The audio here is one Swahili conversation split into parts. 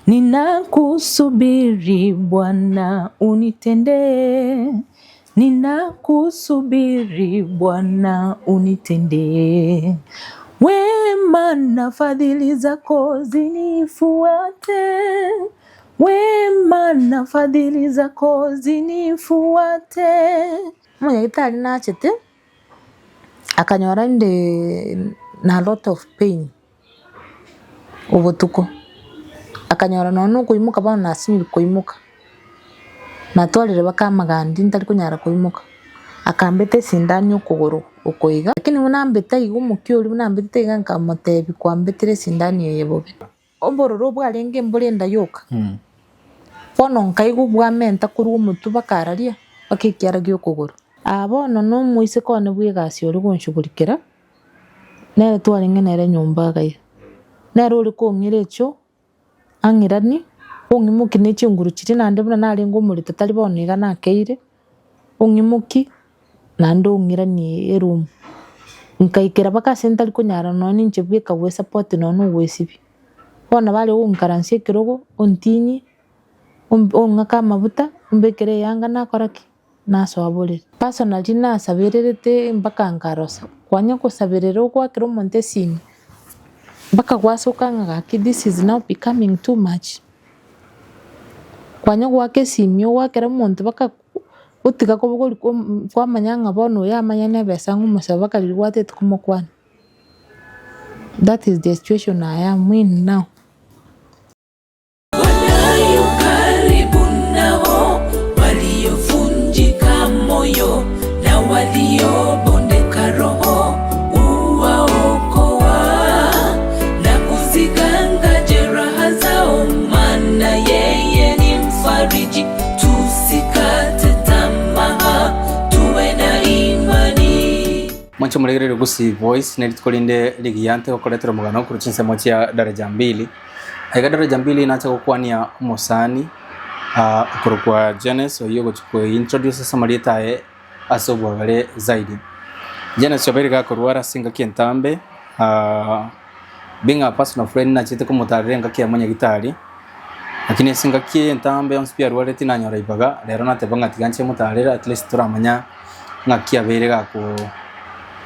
Ninakusubiri Bwana unitendee, ninakusubiri Bwana unitendee. Wema na fadhili zako zinifuate, wema na fadhili zako zinifuate. Omonyagitari nachete akanyora inde na lot of pain obotuko, akanyora nonye na okoimoka bono nasinyire koimoka, natwarire mpaka amagandi ntari konyara koimoka, akambeta esindani okogoro oko iga, lakini buna ambete iga omokia oria buna ambetete iga nkamotebia kwambetire esindani eye bobe. Obororo bwarenge mbore enda yoka, bono nkaigwa bwamenta korwa omotwe mpaka araria, mpaka ekiara gia okogoro. Aa bono na omoiseke one bwa egasi oria gonshughulikera, nere twarenge nere nyomba iga iga. Nere ore kong'ira echoo, ang'iranie, ong'imokie ne chinguru chiria naende buna narenge omorito tari bono iga nakeire, ong'imokie naende ong'iranie eroom. Nkaikera mpaka ase ntari konyara nonye ninche bweka gwesupport nonye na ogwesibia. Bono bare gonkaransia ekerogo, ontinyie, ong'ake amabuta, ombekere eyanga nakora ki? Nasoa borere. Personally nasabererete mpaka nkarosa, kwanya gosaberera ogoakera omonto esimi, mpaka gwasoka ng'a gaki this is now becoming too much. Kwanya goaka esimi ogoakera omonto mpaka otiga kobogoria kwamanya ng'a bono oyo amanye na ebesa ng'omosaba mpaka riria gwatete komokwana. That is the situation I am in now. Bwana yu karibu nao waliovunjika moyo na waliobondeka roho, huwaokoa na kuziganga jeraha zao, maana yeye ni mfariji. Tusikate tamaa, tuwe na imani. Mwanche omoregereri Gusii Voice ne rituko rinde rigiya nte gokoretera omogano korwa chinsemo chia Daraja Mbili. Aiga Daraja Mbili nache gokwania omosani okorokwa Janes oyio ogochia kointroduce ase amarieta aye ase obwagare zaidi. Janes obeire gakorwara ase engaki entambe being a personal friend nachete komotarera engaki ya monyagitari lakini ase engaki eye entambe yonsi pi arwarete tinanyora ibaga rero nateba ng'a tiga nche motarere at least toramanya ng'aki abeire gako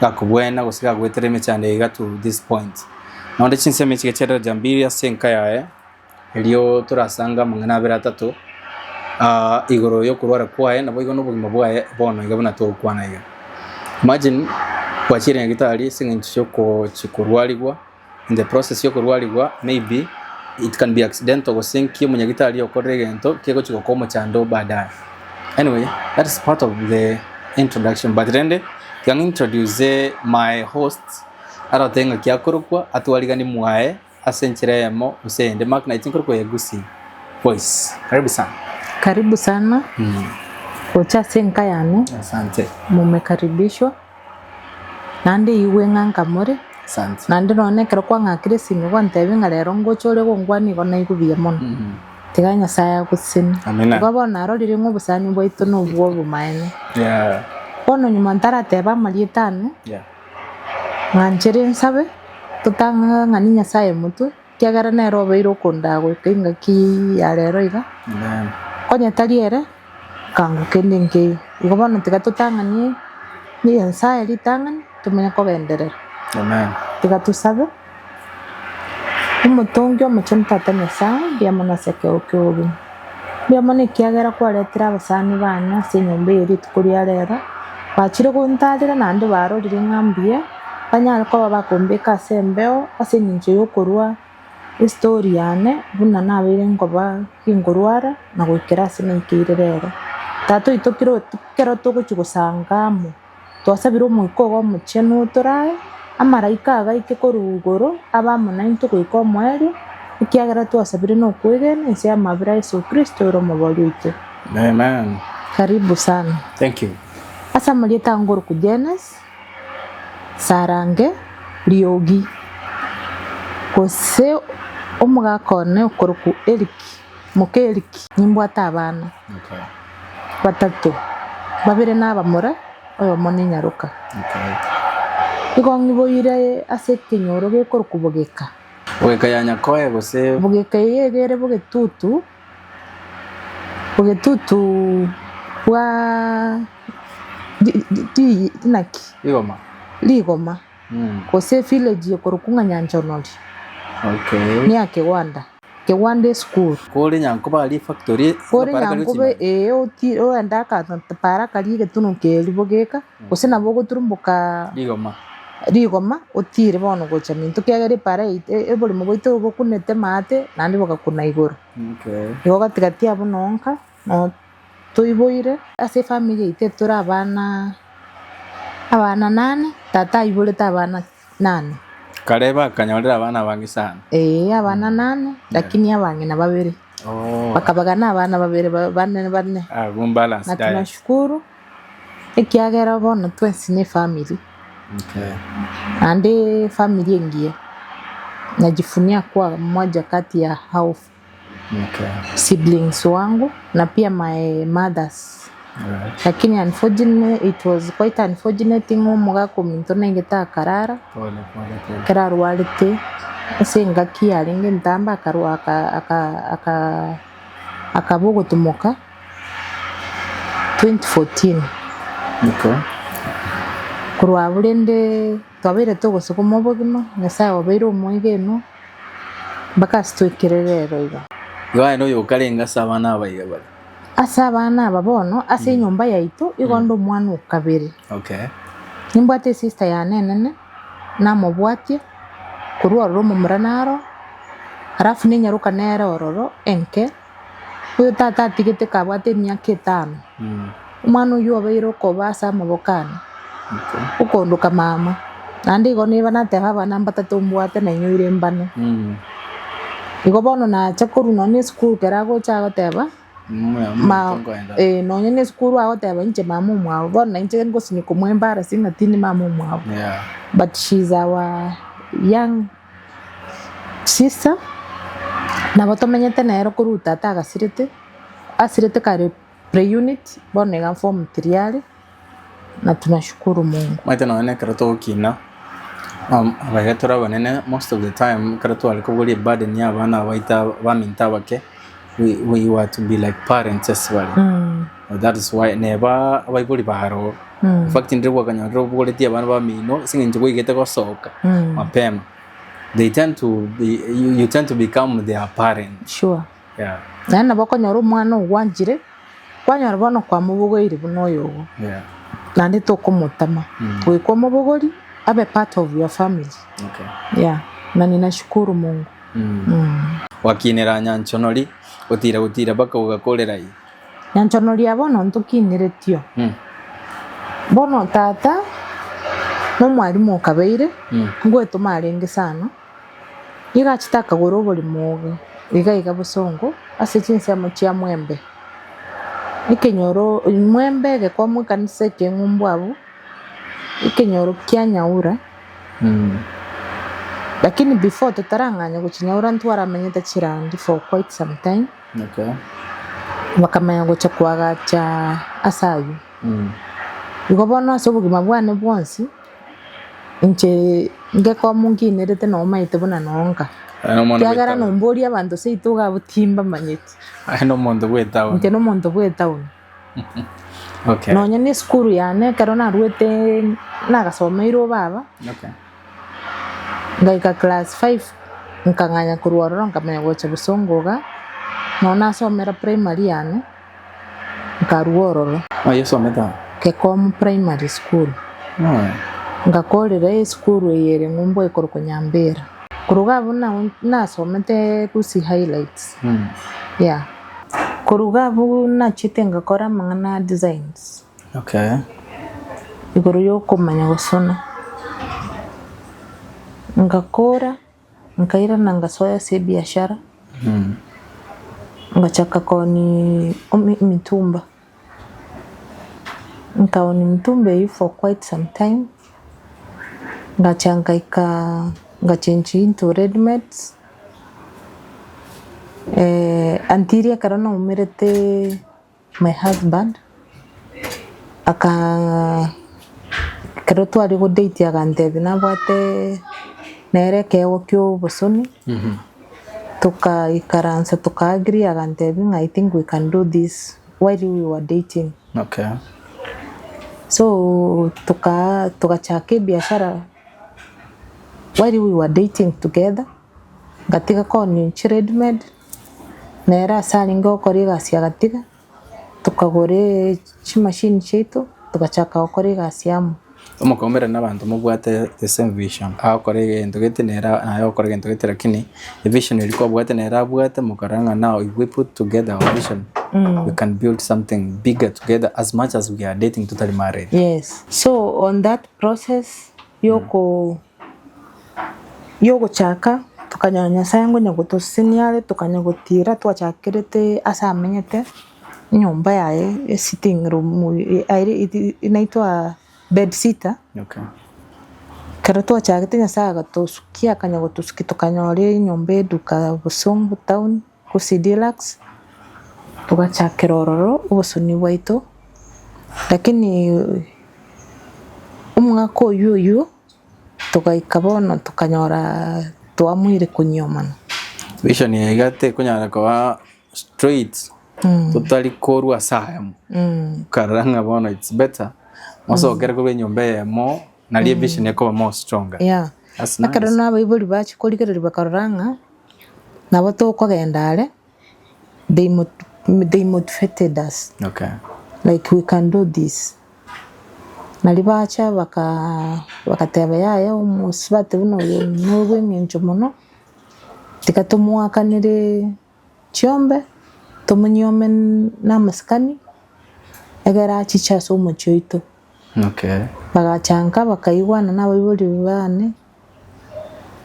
gakobwena gose gagoetera emechando eye iga to this point. Nonde chinsemo echi chia Daraja Mbili ase enka yaye erio torasange amang'ana abere atato igoro yokorwara kwaye naboigo na obogima bwaye bono iga buna togokwana iga. Imagine gwachire nyagetari ase eng'encho yokochi korwarigwa, in the process yokorwarigwa maybe it can be accidental gose nki omonyagitari okorire egento kegochi gokoa omochando baadaye. Anyway, that is part of the introduction but rende tiga ng'introduce my host arote ng'aki akorokwa atwarigani mwaye ase enchera eyemo gose eyende. Mark Knight nkorokwa ya Gusii Voice. Karibu sana. Karibu sana gocha ase enka yane. Asante. Mumekaribishwa naende igwe ng'a nkamore. Asante. Naende nonye ekero kwang'akire esimi gwantebia ng'a rero ngocha ore gongwana igo naigwe buya mono. Tiga Nyasaye agosesenie. Amina. Igo bono narorire ng'a obosani bwaito na obwo obomaene. Bono nyuma ntarateba amarieta ane, ng'anchere nsabe, totang'ang'ani Nyasaye motwe, ekiagera nere obeire okondaa goika engaki ya rero iga. Amen. Onye tari ere, nkango kende nkeiyo. Igo bono tiga totang'anie Nyasaye ritang'ani, tomenye kogenderera. Amen. Tiga tosabe, Omotongi omochenu Tata Nyasaye, mbuya mono ase ekeegwa kia obogima. Mbuya mono ekiagera kwaretire abasani bane ase enyomba eye rituko ria rero, bachire gontarera naende barorire ng'a mbuya, banyare koba bakombeka ase embeo ase eng'encho yokorwa estory yane buna nabeire nkoba ginkorwara na goikera ase naikeire rero. Tata oito kera ekero togochia gosanga amo, twasabire Omoika ogo Omochenu otorae, amaraika agaike korwa igoro abe amo naintwe goika omoerio, ekiagera twasabire nokwegena inse y'amabera a Yeso Kristo ore Omobori oito. Amen. Karibu sana. Thank you. Ase amarieta angorokwa Janes, Sarange, Riogi, gose omogaka one okorokwa Eric, moka Eric, nimbwate abana Okay. batato, babere nabamura, oyomo nenyaroka. Okay. Igo ng'iboire ase ekenyoro gekorokwa Bogeka. Bogeka ya Nyakoe gose? Bogeka eye iga ere bogetutu, bogetutu bwa ri- ri- ri naki? Rigoma. Rigoma, gose evillage ekorokwa ng'a Nyanchonori. Okay. Neya Kegwanda, Kegwanda esukuru. Kore Nyankoba aria efactory Kore para karia Nyankoba ochimani. ee oti ogende aka para karia egetunwa keria bogeka, gose nabo ogoturumboka Rigoma. Rigoma otire bono gocha minto ekiagera epara yaito oboremo bwaito bokunete maate naende bogakuna igoro. Okay. Igo gatigati abwo nonka no toiboire ase efamiri yaito tore abana abana nane, tata aiborete abana nane. Kare bakanyorire abana abange sana. Ee abana nane, lakini abang'ina babere. Oh. Bakabagana abana babere bane bane. Ah, balance Na diet. tunashukuru ekiagera bono twensi ne efamiri. Okay. Naende efamiri engiya. Najivunia kuwa mmoja kati ya hao Okay. siblings wangu na pia my mothers. Alright. Lakini unfortunately, it was quite unfortunate ng'a omogaka ominto naigete akarara. Pole pole pole. Ekero arwarete ase engaki yarenge entambe akarwa aka aka aka akaba ogotumoka 2014. Okay. Korwa abwo rende twabeire togosukuma obogima, Nyasaye obeire omoegenwa mpaka ase toikire rero iga. Igo aye noyo okarenge ase abana aba iga bare. Ase abana aba bono, ase enyomba yaito, igo nde omwana o kabere. Okay. Nimbwate esister yane enene, namobwatia, korwa ororo omomura naro, alafu nenyaroka nere ororo enke, oyo tata atigete kabwate emiaka etano. Omwana oyio obeire okoba ase amaboko ane, Okay. okondoka mama. Naende igo niba nateba abana mbatato mbwate nainyoire mbane. Igo bono nacha korwa nonye na esukuru ekero agocha agoteba, ma eh, nonye na esukuru agoteba inche mama omwabo, bono na inche ngosinywa komoembarasi ng'a tindi mama omwabo. But she is our young sister, nabo tomenyete nere korwa tata agasirete, asirete kare pre-unit, bono iga form three are, na tunashukuru Mungu. Omanyete nonye na ekero togokina, abaiga tore abanene most of the time ekero tware koboria eburden ya abana baito baminto abake, we were to be like parents ase bare. That is why neba abaibori baroo. In fact ndire gwakanyorire obogoretie abana bamino ase eng'encho gwaigete gosoka mapema. They tend to be you tend to become their parent. Sure. Yeah. Naende nabo okonyora omwana ogwanchire, kwanyora bono kwamobogoire buna oyogo. Naende tokomotama. Goika omobogori abe part of your family. Okay. Yeah. Na ninashukuru Mungu. Gwakinera nyanchonori, gotira gotira mpaka ogakorera ii. Nyanchonori aa bono ntokineretio. Bono tata nomwalimu okabeire, ngoetoma arenge sana, nigo achete akagora oboremo obo iga iga bosongo ase chinsemo chia Mwembe. Ekenyoro Mwembe egekomo ekanisa ekeng'umbu abwo, ekenyoro kia Nyaura. Lakini before totarang'anya gochia Nyaura ntwaramenyete chirandi for quite some time. Okay. Bakamanya gocha koagacha ase aywo. Igo bono ase obogima bwane bwonsi, inche ngekomu nkinerete nomaete buna nonka. Aye nomonto Ekiagera bw'etaoni. nomborie abanto seito iga abwo timbamanyeti. Aye nomonto bw'etaoni. Inche nomonto bw'etaoni. Okay. Nonya na esukuru yane ekero naruete nagasomeire obaba, Okay. ngaika class five, nkang'anya korwa ororo nkamanya gocha bosongo iga, nonye nasomera primary yane, nkarua ororo. Aye osomete aa? Gekomu primary school. Oh. Ngakorera esukuru eye ere ng'umbu ekorokwa Nyambera. Korwa iga abwo nao nasomete Gusii Highlights. Yeah. Korwa iga abwo nachete ngakora amang'ana a designs. Okay. Igoro ya okomanya gosona. Ngakora, nkairana ngasoa ase ebiashara, ngachaka koonia emitumba. Nkaonia emitumba eyio for quite some time, ngacha ngaika ngachange into ready mades, until ekero naumerete my husband, aka ekero tware go date agantebia nabwate. Nere ekeegwa kia obosoni, tokaikaransa toka agree agantebia ng'a I think we can do this while we were dating. Okay. So toka togachaka ebiashara while we were dating together, ngatiga koonia chiredimade, nere ase arenge gokora egasi agatiga, tokagora chimashini chiaito, togachaka gokora egasi amo. Omokomerana na abanto mobwate the same vision, agokora egento gete nere naye ogokora egento gete lakini evision eria kwabwate nere abwate mokarora ng'a now if we put together our vision we can build something bigger together as much as we are dating totari married. Yes. So on that process yoko yogochaka tokanyora Nyasaye ngonya gotosesenia are tokanya gotira twachakerete ase amenyete enyomba yaye esitting room aire inaitwa bed sitter. Okay. Ekero twachagete Nyasaye agatosukia akanya gotosukia tokanyora enyomba eduka Bosongo town gose Deluxe, togachakera ororo obosoni bwaito, lakini omwaka oywo oywo togaika bono tokanyora twamoire konyiomana. Vision eye iga tekonyara koba straight totari korwa ase ayamo, okarora ng'a bono it's better mosokere korwa enyomba eyemo nario evision ekoba more stronger. Yeah. That's nice. Ekero na abaibori bachia korigereria bakarora ng'a nabo tokogenda are, they they motivated us. Okay. Like we can do this. Nario bacha baka bagateba yaya omosubati buna oyo nobwa eng'encho mono, tiga tomoakanere chiombe, tomonyiome na amasikani, egere achiche ase omochie oito. Okay. Bagacha nka bakaigwana na abaibori bane,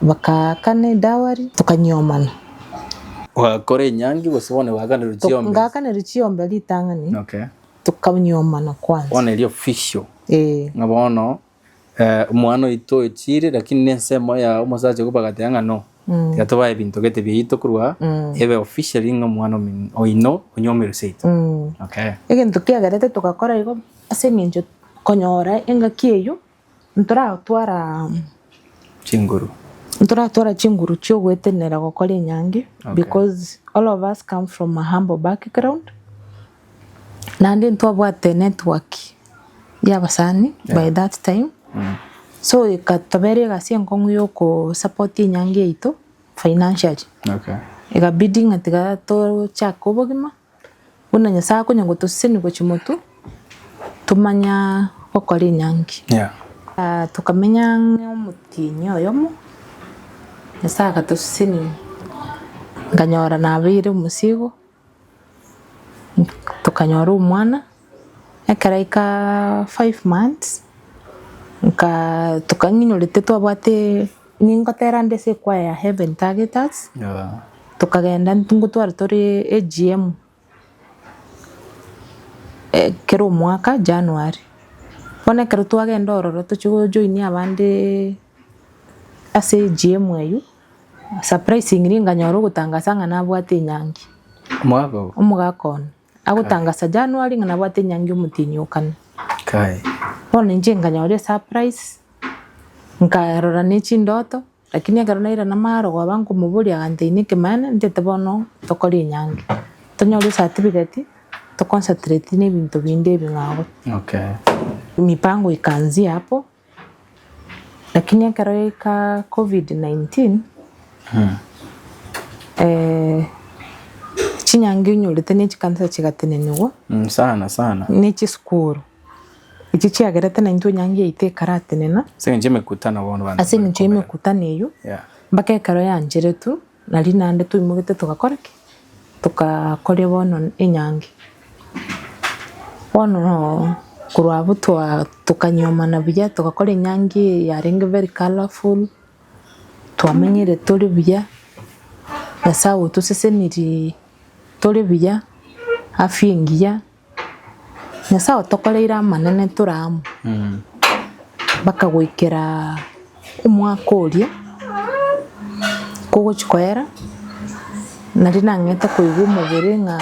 bakaakana edowry, tokanyiomana. Ogakora enyangi gose bono gwakanerwe chiombe? Ngakanerwa chiombe ritang'ani, Okay. tokanyiomana kwanza. Bono eria official. Eeh. Ng'a bono omwana oito ochiire lakini na ensemo ya omosacha okwo bagateba ng'a no, tiga tobae ebinto gete biaito korwa ebe officially ng'a omwana oino onyomirwe seito. Okay. Egento kiagerete togakora igo ase eng'encho konyora engaki eyio ntoratwara Chinguru. Ntoratwara chinguru chiogoetenera gokora enyangi Okay. because all of us come from a humble background, naende ntwabwate network ya abasani by that time, so ekatobera egasi enkong'u ya okosupport enyangi yaito financially. Okay. Ekabidi ng'a tiga tochake obogima. Buna Nyasae akonya gotosesenia gochia motwe, tomanya gokora enyangi. Yeah. Tokamenya ang'e omotienyi oyomo, Nyasae agatosesenia, nkanyora nabeire omosigo, tokanyora omwana, ekero aika five months, nka tokang'inyorete twabwate ningotera nde ase ekwaya ya Heaven Targeters. Yeah. Tokagenda ngotwara tore AGM kera omwaka January. Bono ekero twagenda ororo tochie gojoinia abande ase AGM eywo, surprisingly nkanyora ogotangasa ng'a nabwate enyangi. Omogaka ogo? Omogaka one. Agotangasa January ng'a nabwate enyangi omotienyi o kane. Kai. Bono inche nkanyora esurprise, nkarora ne chindoto. Lakini ekero nairana marogoba nkomoboria agantebi nekemanene ntete bono tokore enyangi, tonyore ecertificate to concentrate na ebinto binde ebing'ao. Okay. Mipango ikaanzia hapo, lakini ekero yaika covid 19 chinyangi onyorete ne chikanisa chigatenenigwa. Sana sana. Ne chisukuru. Echi chiagerete naintwe enyangi yaito ekaratenena. Ase eng'encho y'emekutano bono abanto Ase eng'encho y'emekutano eyio, Yeah. mpaka ekero yancheretwe, nari naende toimogete togakora ki? Togakoria bono enyangi. Bono korwa abwo twa tokanyomana buya, togakora enyangi eye yarenge very colourful, twamenyire tore buya, Nyasaye otosesenirie tore buya, afya engiya. Nyasae otokoreire amanene tore amo, mpaka goikera omwaka oria kogochia koera, nario nang'ete koigwa omobere ng'a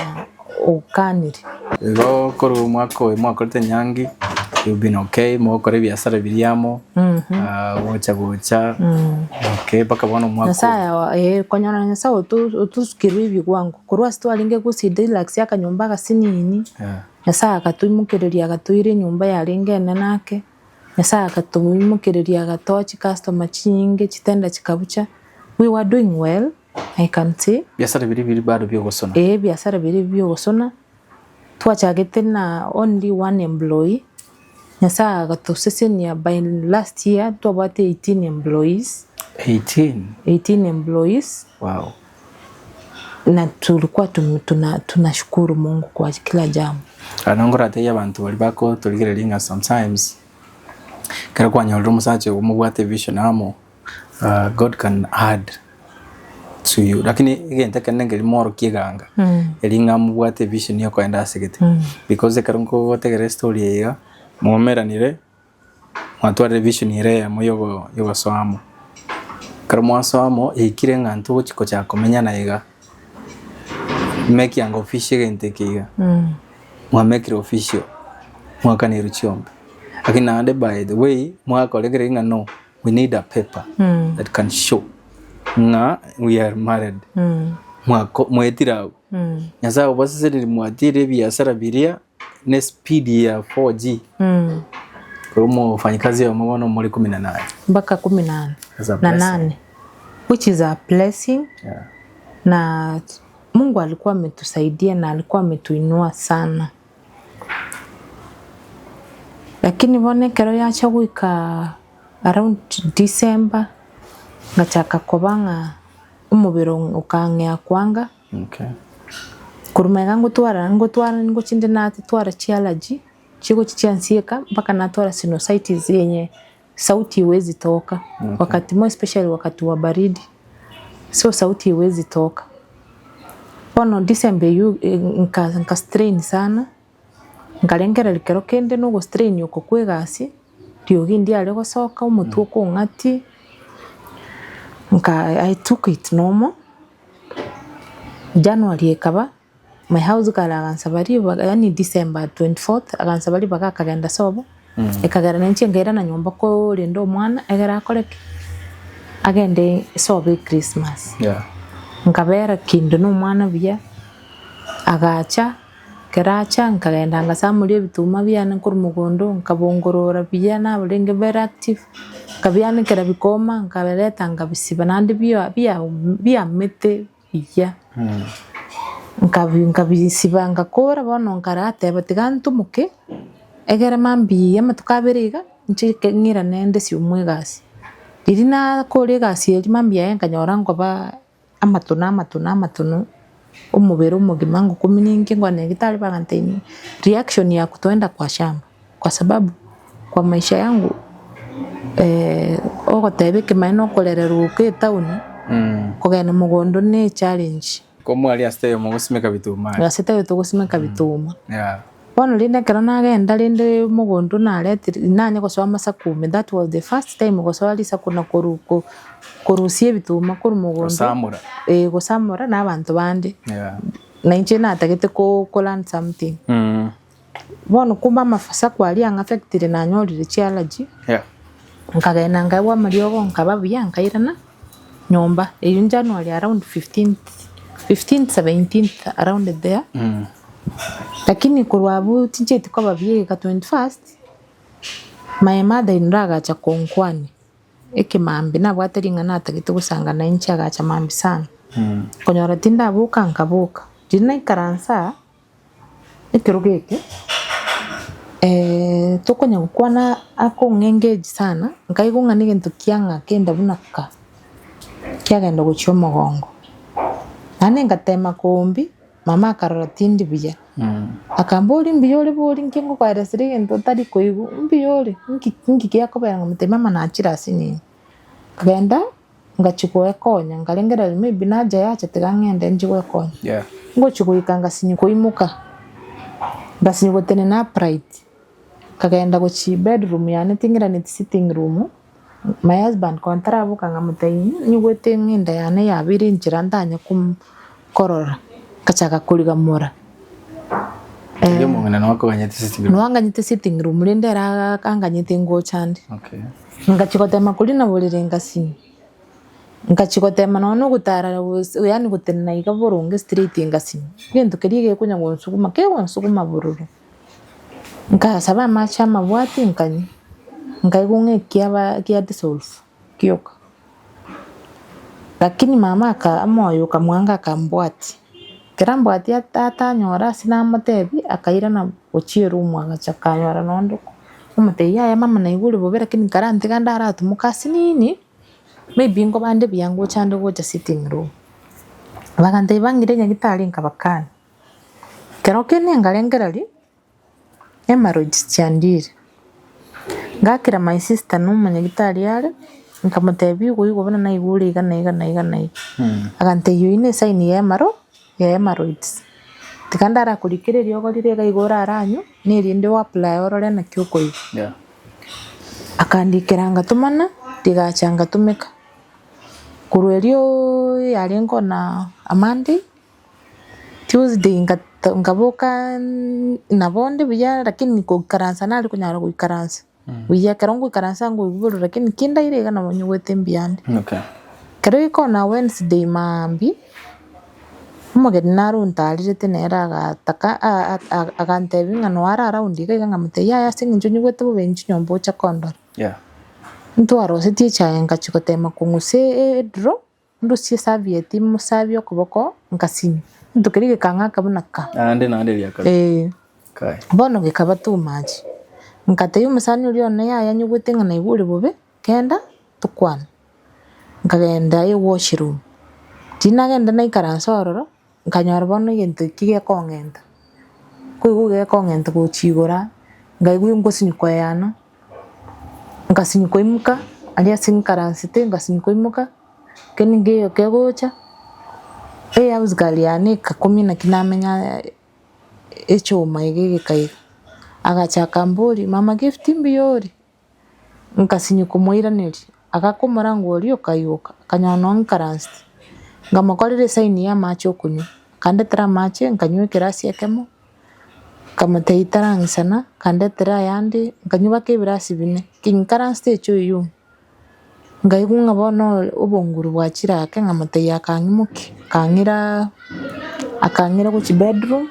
okanire. Igo korwa omwaka oyo mwakorete enyangi, You've been okay, mogokora ebiasara biria amo, gocha gocha, okay, mpaka bono omwaka oyo. Nyasaye awa- eh, konyora Nyasaye otusukirwe ebigwango, korwa ase twarenge gusii deluxe akanyomba agasinini, Yeah. Nyasaye agatoimokereria agatoira enyomba yarenge enene ake, Nyasaye agatoimokereria agatoa chicustomer chinyinge, chitender chikabucha, we were doing well, I can say. Ebiasara biria biri bado bia ogosona? Eeh ebiasara biria bia ogosona, twachagete na only one employee, Nyasaye agatosesenia by last year twabwate 18 employees. 18? 18 employees. Wow. Na tulikuwa tunashukuru Mungu kwa kila jambo. Aya nkoratebie abanto baria bakotorigereria ng'a sometimes ekero kwanyorire omosacha ogo mobwate vision amo, God can add to you. Lakini egento ekenene nkeri mworokia eganga, eri ng'a mobwate evision ya okoenda ase gete. Because ekero nkogotegerera estory eye iga, mwaomeranire, mwatwarire evision ere eyemo ya ogo ya ogosoa amo. Ekero mwasoa amo, yaikire ng'a ntogochi kochaka komenyana iga, make yanga official egento eke iga, mwamekire official, mwakanerwe chiombe. Lakini naende by the way, mwakoregereria ng'a no, we need a paper that can show ng'a we are married. Mwako mwaetire abwo. Nyasaye obaseseniri mwatire ebiasara biria ne speed ya 4G. Korwa omofanyikazi oyomo bono more kumi na nane. Mpaka kumi na That's a na blessing. nane which is a blessing Yeah. na Mungu alikuwa ametusaidia na alikuwa ametuinua sana. Lakini bono ekero yacha goika around December ngachaka koba ng'a omobere okang'ea kwanga. Okay. Korwa magega ngotwara ngotwara ngochia inde natwara chiallergy chigochia chiansieka mpaka natwara sinusitis yenye sauti iwezi toka Okay. wakati more especially wakati wa baridi so sauti iwezi toka. Bono December eywo nka nka strain sana. Nkarengereria kero kende na ogostrain oko kwa egasi, riogi ndiare gosoka, omotwe okong'atia, nka I took it normal, January ekaba, my house girl agansaba ribaga yaani December 24th agansaba ribaga akagenda sobo, ekagera nainche nkairana nyomba korenda omwana egere akore ki? Agende sobo echristmas. Yeah. Nkabera kinde na omwana buya, agacha, ekero acha nkagenda ngasamoria ebituma biane nkorwa mogondo, nkabongorora buya nabarenge very active, nkabianekera bikoma, nkabereta nkabisiba naende bia bia biamete buya. Nkabi nkabisiba ngakora bono nkarateba tiga ntomoke, egere mambia amatuko abere iga, nchike ng'irane nde siumwa egasi. Riria nakora egasi eria mambia yaye nkanyora nkoba amatono amatono amatono, omobere omogima ngokumia ninki nkwane nyagetari bagantebia reaction ya kutoenda kwa shamba kwa sababu kwa maisha yangu ogoteba ekemanyererio na okorererwa oko etown, kogenda mogondo ne echallenge. Ko mwari ase oyomo ogosimeka bituma aye. Ase taiyo togosimeka bituma. Yeah. Bono rende ekero nagenda rende mogondo naretire nanye gosoa amasaku ime that was the first time gosoa risaku na koru ko korusia ebituma korwa mogondo Gosamora. eh gosamora na abanto bande. Yeah. Na inche natagete ko ko learn something. Bono kumbe amasaku aria ang'affectire nanyorire chiallergy. Yeah. Nkagenda nkaegwa amariogo nkaba buya nkairana nyomba, eywo January around 15th, 15th, 17th around there. Lakini korwa abwo tincheti koba buya egeka 21st, my mother in law agacha konkwania, ekemambia nabwate ring'ana atagete gosanga na inche agacha mambia sana. Konyora tindaboka nkaboka, riria naikaransa ekerogo eke. Tokonya gokwana akong'a engage sana, nkaigwa ng'a negento kiang'a kenda buna ka, kiagenda gochia omogongo. Naende ngatema koombi, mama akarora tindi buya, akamboria mbuya ore bori nki ngokoeresera egento otari koigwa, mbuya ore, nki nki giakobera nkamotebia mama nachire ase nini. Nkagenda, ngachia goekonya nkarengereria maybe nacha yacha tiga ng'ende nchie goekonya. Ngochia goika ngasinywa koimoka, ngasinywa gotenena upright, nkagenda gochia bedroom yane ting'iraneti sitting room, my husband konya ntaraboka nkamotebia nyigwete ng'enda yane yabeire enchera ntanye korora, nkachaka korigamora. Erio omong'ina noo akoganyete sitting room. Noo anganyete sitting room rende ere anganyete ngocha nde. Okay. Ngachia gotema koria na borere ngasinywa. Ngachia gotema nonya na ogotara gose yaani gotenena iga boronge straight ngasinywa. Egento keria gekonya gonsuguma kegonsuguma bororo. Nkasaba amache amabwati nkanywa, nkaigwa ng'a ekiaba kia dissolve gioka. Lakini mama aka omoyo okamwanga akambwatia, ekero ambwatia atanyora ase namotebia, akairana gochia eroom agacha akanyora nonde oko, omotebia yaya mama naigure bobe lakini nkarantiga ndaratomoka asinini, maybe nkobande buya ngocha nde gocha sitting room. Bagantebia bang'ire nyagitari nkabakania. Ekero kende nkarengereria, Hemorrhoids chiandire. Ngakera my sister na omonyagitari are, nkamotebia igo igo buna naigure iga na iga na iga na iga. Agantebia oyio ne esign ya hemorrho ya hemorrhoids. Tiga ndarakorikere eriogo rire iga igo oraranywe, na erinde o apply orore naki okoigwa. Akandikera ngatomana, rigacha ngatomeka. Korwa eriooo yarenge on a Monday. Tuesday nkaboka nabo onde buya lakini goikaransa nare konyara goikaransa buya, ekero ngoikaransa ngoigwa bororo lakini kindaire iga nabo nyigwete mbuya nde. Okay. Ekero gekona Wednesday maambia, omogeni nare ontarerete nere agataka agantebia ng'a noe are around iga iga nkamotebia yaya ase eng'encho nyigwete bobe inche nyomba oche kondora. Yeah. Ntwarosetie echae ngachia gotema kong'usa edraw. Ndusie esavieti mosabie okoboko ngasinywa. Egento keria gekang'aka buna ka. Naende naende eria kabere. Ee. Kai. Bono gekaba too much. Ngatebia omosani oria one yaya nyigwete ng'a naigure bobe, genda tokwane. Nkagenda ewash room. Riria nagenda naikaransa ororo, nkanyora bono egento ekio gekong'enta, nkoigwa gekong'enta gochia igoro aa, nkaigwa ngosinywa koeyana, ngasinywa koimoka, aria ase nkaransete ngasinywa koimoka, kende nkeiyo kegocha, ehouse girl yane ekakumia naki namenya echuma iga egeka iga, agacha akamboria mama Gift mbuya ore? Nkasinywa komoiraneria, agakomora oria okayoka, akanyora nonye nkaransete. Nkamokorera esign ya amache okonywa, akandetera amache nkanywa ekerasi ekemo, nkamotebia tarang'isana, akandetera ayande, nkanywa mpaka ebirasi bine, ki nkaransete echoo eywo. Nkaigwa ng'a bono obonguru bwachire ake, nkamotebia akang'imokia, akang'ira akang'ira gochia bedroom,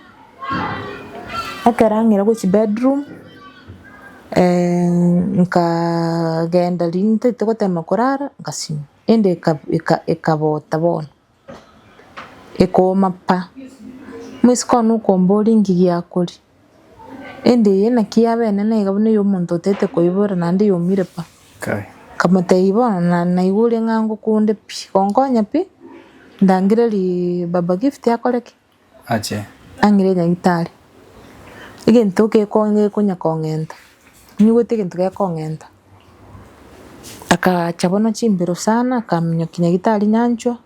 ekero ang'ira gochia bedroom, nkagenda riria ntagete gotema korara, ngasinywa, ende eka eka ekabota bono, ekooma pa, omosike one okomboria nki giakoria. Ende eye naki yaba enene iga buna eya omonto otete koibora naende yaumire pa. Kai. Nkamotebia bono na naigure ng'a ngokunde pi, gonkonya pi, ndangererie baba Gift akore ki? Ache. Ang'ire nyagetari. Egento gekonge gekonya kong'enta, nyigwete egento gekong'enta. Akaacha bono chimbero sana, akaminyokia nyagetari nyanchwa.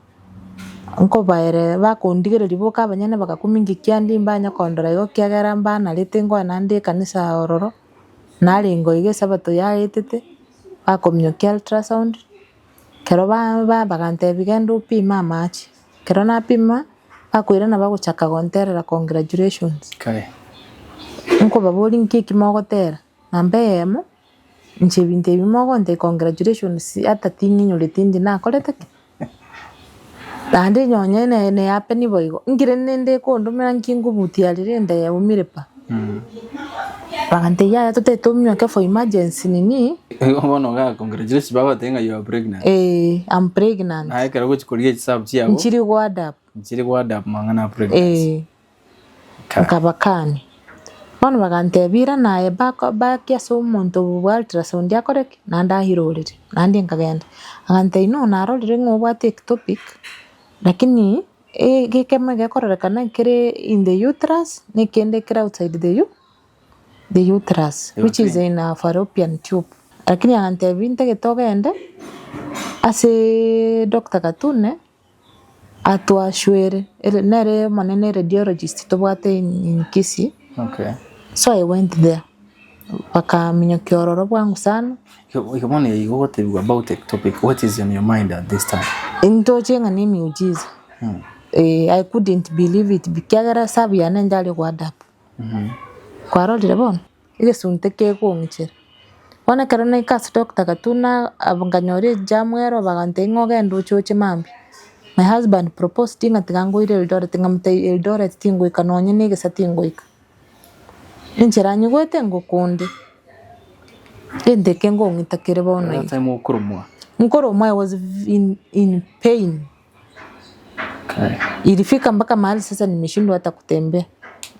Nkobaere bakondigereria boka abanyene bagakumia inki kiande mbanya kondora igo ekiagera mbanarete nkoe naende ekanisa ororo, narenge iga esabato yaetete, bakominyokia ultrasound, ekero ba ba bagantebia genda opime amache, ekero napima, bakoirana bagochaka gonterera congratulations. Kai. Nkobaboria nki eki mogotera, namba eyemo. Inche ebinto ebi mogontebia congratulations ata ting'inyoreti inche nakorete ki? Naende nonye ne nehappen boigo, inki rende nde ekondomera nki ngobutia riria enda yaumire pa. Bagantebia yaya totagete ominyoke for emergency nini. Igo bono iga congratulations bagotebia ng'a you are pregnant. Eeh am pregnant. Naye ekero ogochia korigia chisabu chiago. Nchiri go add up. Nchiri go add up mang'ana a pregnancy. Eeh. Nkabakania. Bono bagantebia, Irana aye back back ase omonto bwa ultrasound akore ki? Naende ahirorire. Naende nkagenda. Agantebia, no narorire ng'a obwate ectopic, lakini egekemo egekororekana ekere in the uterus, na ekende kere outside the u the uterus, which is in a fallopian tube. Lakini agantebia ntagete ogende, aseeee Doctor Gatune. Atwaswere, ere nere omonene radiologist tobwate in Kisii. Okay. So I went there, bakaminyokia ororo bwango sana. Igo bono igo ogotebiwa about ectopic, what is on your mind at this time? Ntoche ng'a ne emiujiza. Eh, I couldn't believe it ekiagera esabu yane nchare go add up. Kwarorire bono? Egesunte kegong'ichera. Bono ekero naika ase doctor Gatuna abwo nkanyora ejamu ero bagantebia ng'a ogende oche oche mambia. My husband proposed ng'a tiga nkoire Eldoret, nkamotebia Eldoret tingoika nonye na egesa tingoika. Enchera nyigwete ngokunde, egento eke nkong'ita kere bono That iga. time okoromwa. Nkoromwa I was in pain. Okay. Ilifika mpaka mahali sasa nimeshindwa hata kutembea.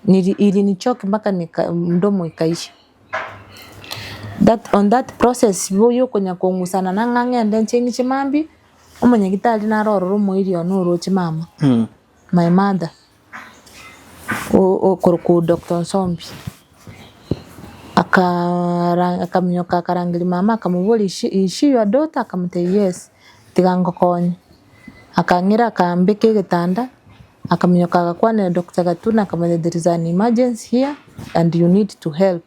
Ilinichoke mpaka nika mdomo ikaisha. That on that process yokonya kong'usana na ng'a ng'ende nche ng'iche mambia, omonyagitari naro ororo omoiri one oroche mama, my mother, okorokwa Doctor Nsombi. Akara akaminyoka akarangeria mama akamoboria is she is she your daughter? Akamotebia yes, tiga ngokonye. Akang'ira akambeka egetanda, akaminyoka agakwanera Doctor Gatuna akamotebia there is an emergency here and you need to help.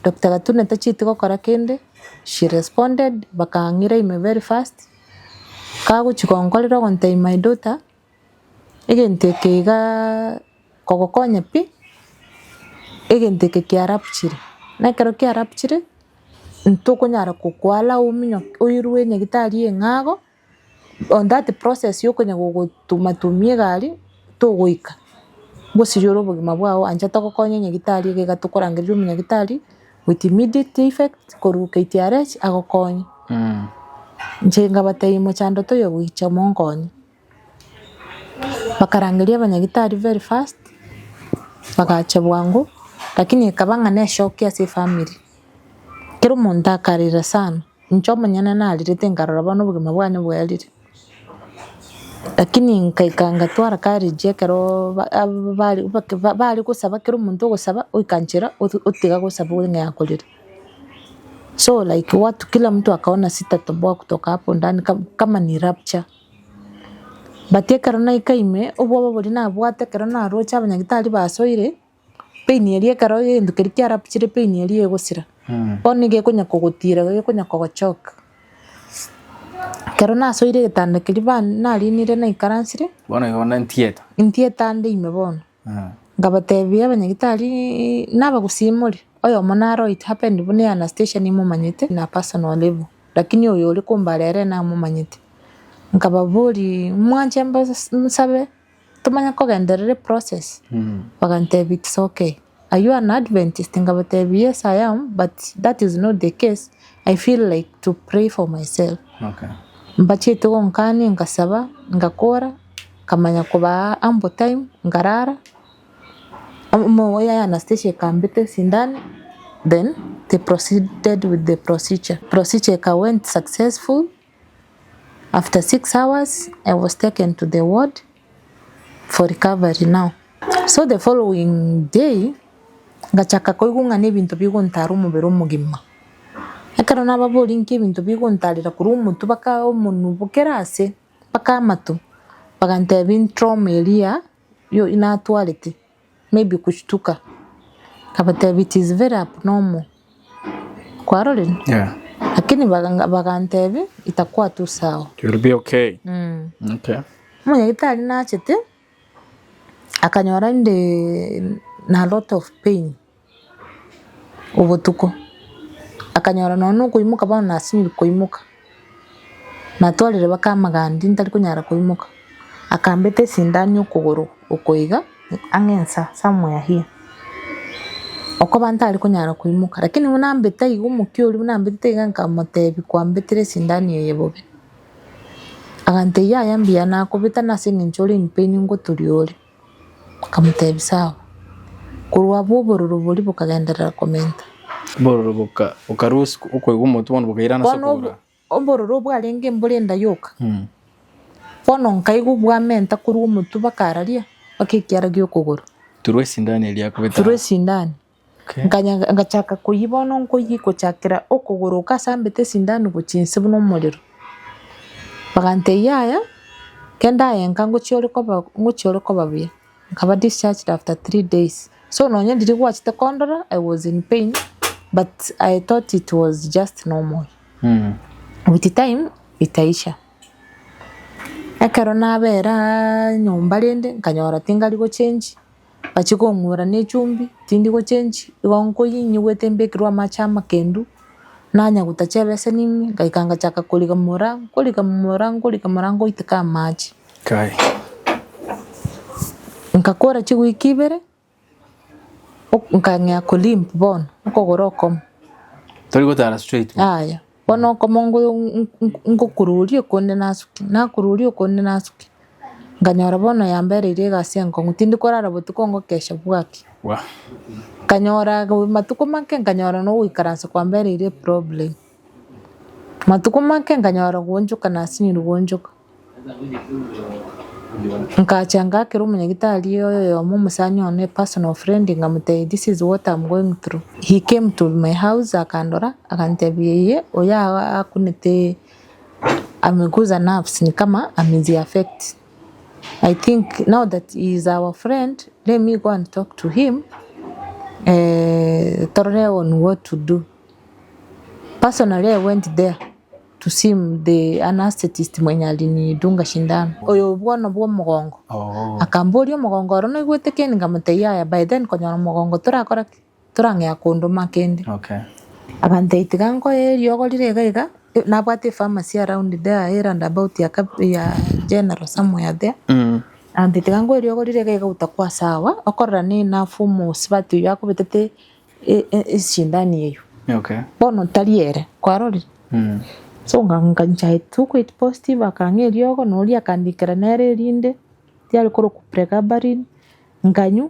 Doctor Gatuna tachieti gokora kende, she responded, bakang'ira ime very fast, kagochia gonkorera ogontebia my daughter, egento eke igaa kogokonya pi, egento eke kiarapchire, na ekero kiarapchire, ntokonyara kokoallow ominyoke oirwe nyagetari eng'ago, on that process ya okonya gogotuma tumia egari, togoika, ngosiria ore obogima bwao ancha togokonye nyagetari iga iga tokorangeria omonyagitari with immediate effect korwa KTRH agokonye. Inche nkabatebia mochando toiyo goicha monkonye. Bakarangeria abanyagitari very fast, bagacha bwango, lakini ekaba ng'a na eshock ase efamiri. Kera omonto akarera sana, inche omonyene narerete nkarora bono obogima bwane bwaerire. Lakini nkaika ngatwara courage ekeroo bare bare gosaba kera omonto ogosaba oika nchera otiga gosaba ong'ea korera. So like watu kila mtu akaona sitatoboa kutoka hapo ndani kama ni rapture. But ekero naika ime, obwoba boria nabwate ekero naroche abanyagitari basoire, pain eria ekero egento keria kiarapchire pain eria egosira. Bono nigo ekonya kogotira gekonya kogochoka. Ekero nasoire egetanda keria ba narinire naikaransire, Bono igo bono ntieta. ntieta nde ime bono. Nkabatebia abanyagitari nabagusii more, oyomo naro it happened buna Anastasia nimomanyete na personal level, lakini oyo ore kombara ere namomanyete. Nkababoria mwanche nsabe tomanye kogenderera eprocess? Bagantebia it's okay. Are you an Adventist? Nkabatebia yes I am but that is not the case, I feel like to pray for myself. Okay. Mbachiete gonkania nkasaba, ngakora, nkamanya kobaa ample time, nkarara, omoyo Anastasia ekambeta esindano, then they proceeded with the procedure. Procedure eka went successful, after 6 hours I was taken to the ward for recovery now. So the following day, ngachaka koigwa ng'a na ebinto bigontara omobere omogima. Ekero nababoria nki ebinto bigontarera korwa omotwe mpaka omonwe kera ase, mpaka amato, bagantebia trauma eria yo natwarete, maybe kushtuka. Nkabatebia it is very abnormal. Kwarorire? Yeah. Lakini bagantebia itakuwa tu sawa. You'll be okay. Okay. Omonyagitari nachete, akanyora inde na lot of pain obotuko. Akanyora nonye na okoimoka bono nasinyire koimoka. Natwarire mpaka amagandi ntari konyara koimoka. Akambeta esindani okogoro oko iga, ang'e ensa somewhere here. Okoba ntari konyara koimoka, lakini buna ambete iga omokia oria buna ambetete iga nkamotebia kwambetire esindani eye bobe. Agantebia yaya mbuya nakobeta na ase eng'encho ore in pain ngotoria ore. Nkamotebia sawa. Korwa abwo obororo boria bokagenderera komenta. Obororo boka bokarusia okoigwa omotwe bono bokairana ase Bono okogoro. obororo bwarenge mbore enda yoka. Bono nkaigwa bwamenta korwa omotwe bakararia, mpaka ekiara gia okogoro. Through esindani eria akobeta. Through esindani. Okay. Nkanya ngachaka koyia bono nkoyia gochakera okogoro oko ase ambete esindani gochia inse buna omorero. Bagantebia yaya, kende aye nka ngochia ore koba ngochia ore koba buya. Nkaba discharged after 3 days. So nonye riria gwachete kondora, I was in pain, but I thought it was just normal. With time, itaisha. Ekero nabera nyomba rende, nkanyora tingari gochange, Bachia kong'ura na echumbi, tindi gochenji, igo nkoyinyigwete mbekerwe amache amakendu, nanya gotacha ebeseni ime, ngaika ngachaka koriga mora, nkoriga mora nkoriga mora ngoiteka amache. Kai. Nkakora chiwiki ibere, nkang'ea kolimp bono, okogoro okomo. Tori gotara straight. Yaya, bono okomo ngokururia okonde nasukia, nakururia okonde nasukia. Nkanyora bono yambereire egasi enkong'u, tindi korara botuko ngokesha bwaki. Wah. Nkanyora matuko make nkanyora na ogoikaransa kwambereire eproblem. Matuko make nkanyora goonchoka nasinyire goonchoka. Nkacha ngakera omonyagitari oyomo omosani one personal friend nkamotebia this is what I'm going through. He came to my house akandora akantebia eye oyo akunete ameguza nerves ni kama amezi affect. I think now that he is our friend let me go and talk to him torore on what to do. Personally I went there to see the anesthetist mwenye alinidunga shindano oyo bono bwa omogongo. Oh. Akamboria omogongo oro noigwete kende nkamotebia yaya by then konyora omogongo torakora ki? Torang'ea kondoma kende. Okay. Akantebia tiga nkoe eriogo rire iga iga, nabwate epharmacy around there e roundabout ya ya general somewhere there. Akantebia tiga nkoe eriogo rire iga iga utakuwa sawa, okorora ne enough omosubati oywo akobetete eshindani eywo. Okay. Bono tari ere, kwarorire? So ngancha I took it positive akang'a eriogo na oria akandikera nere erinde, riare korokwa pregabalin, nkanywa,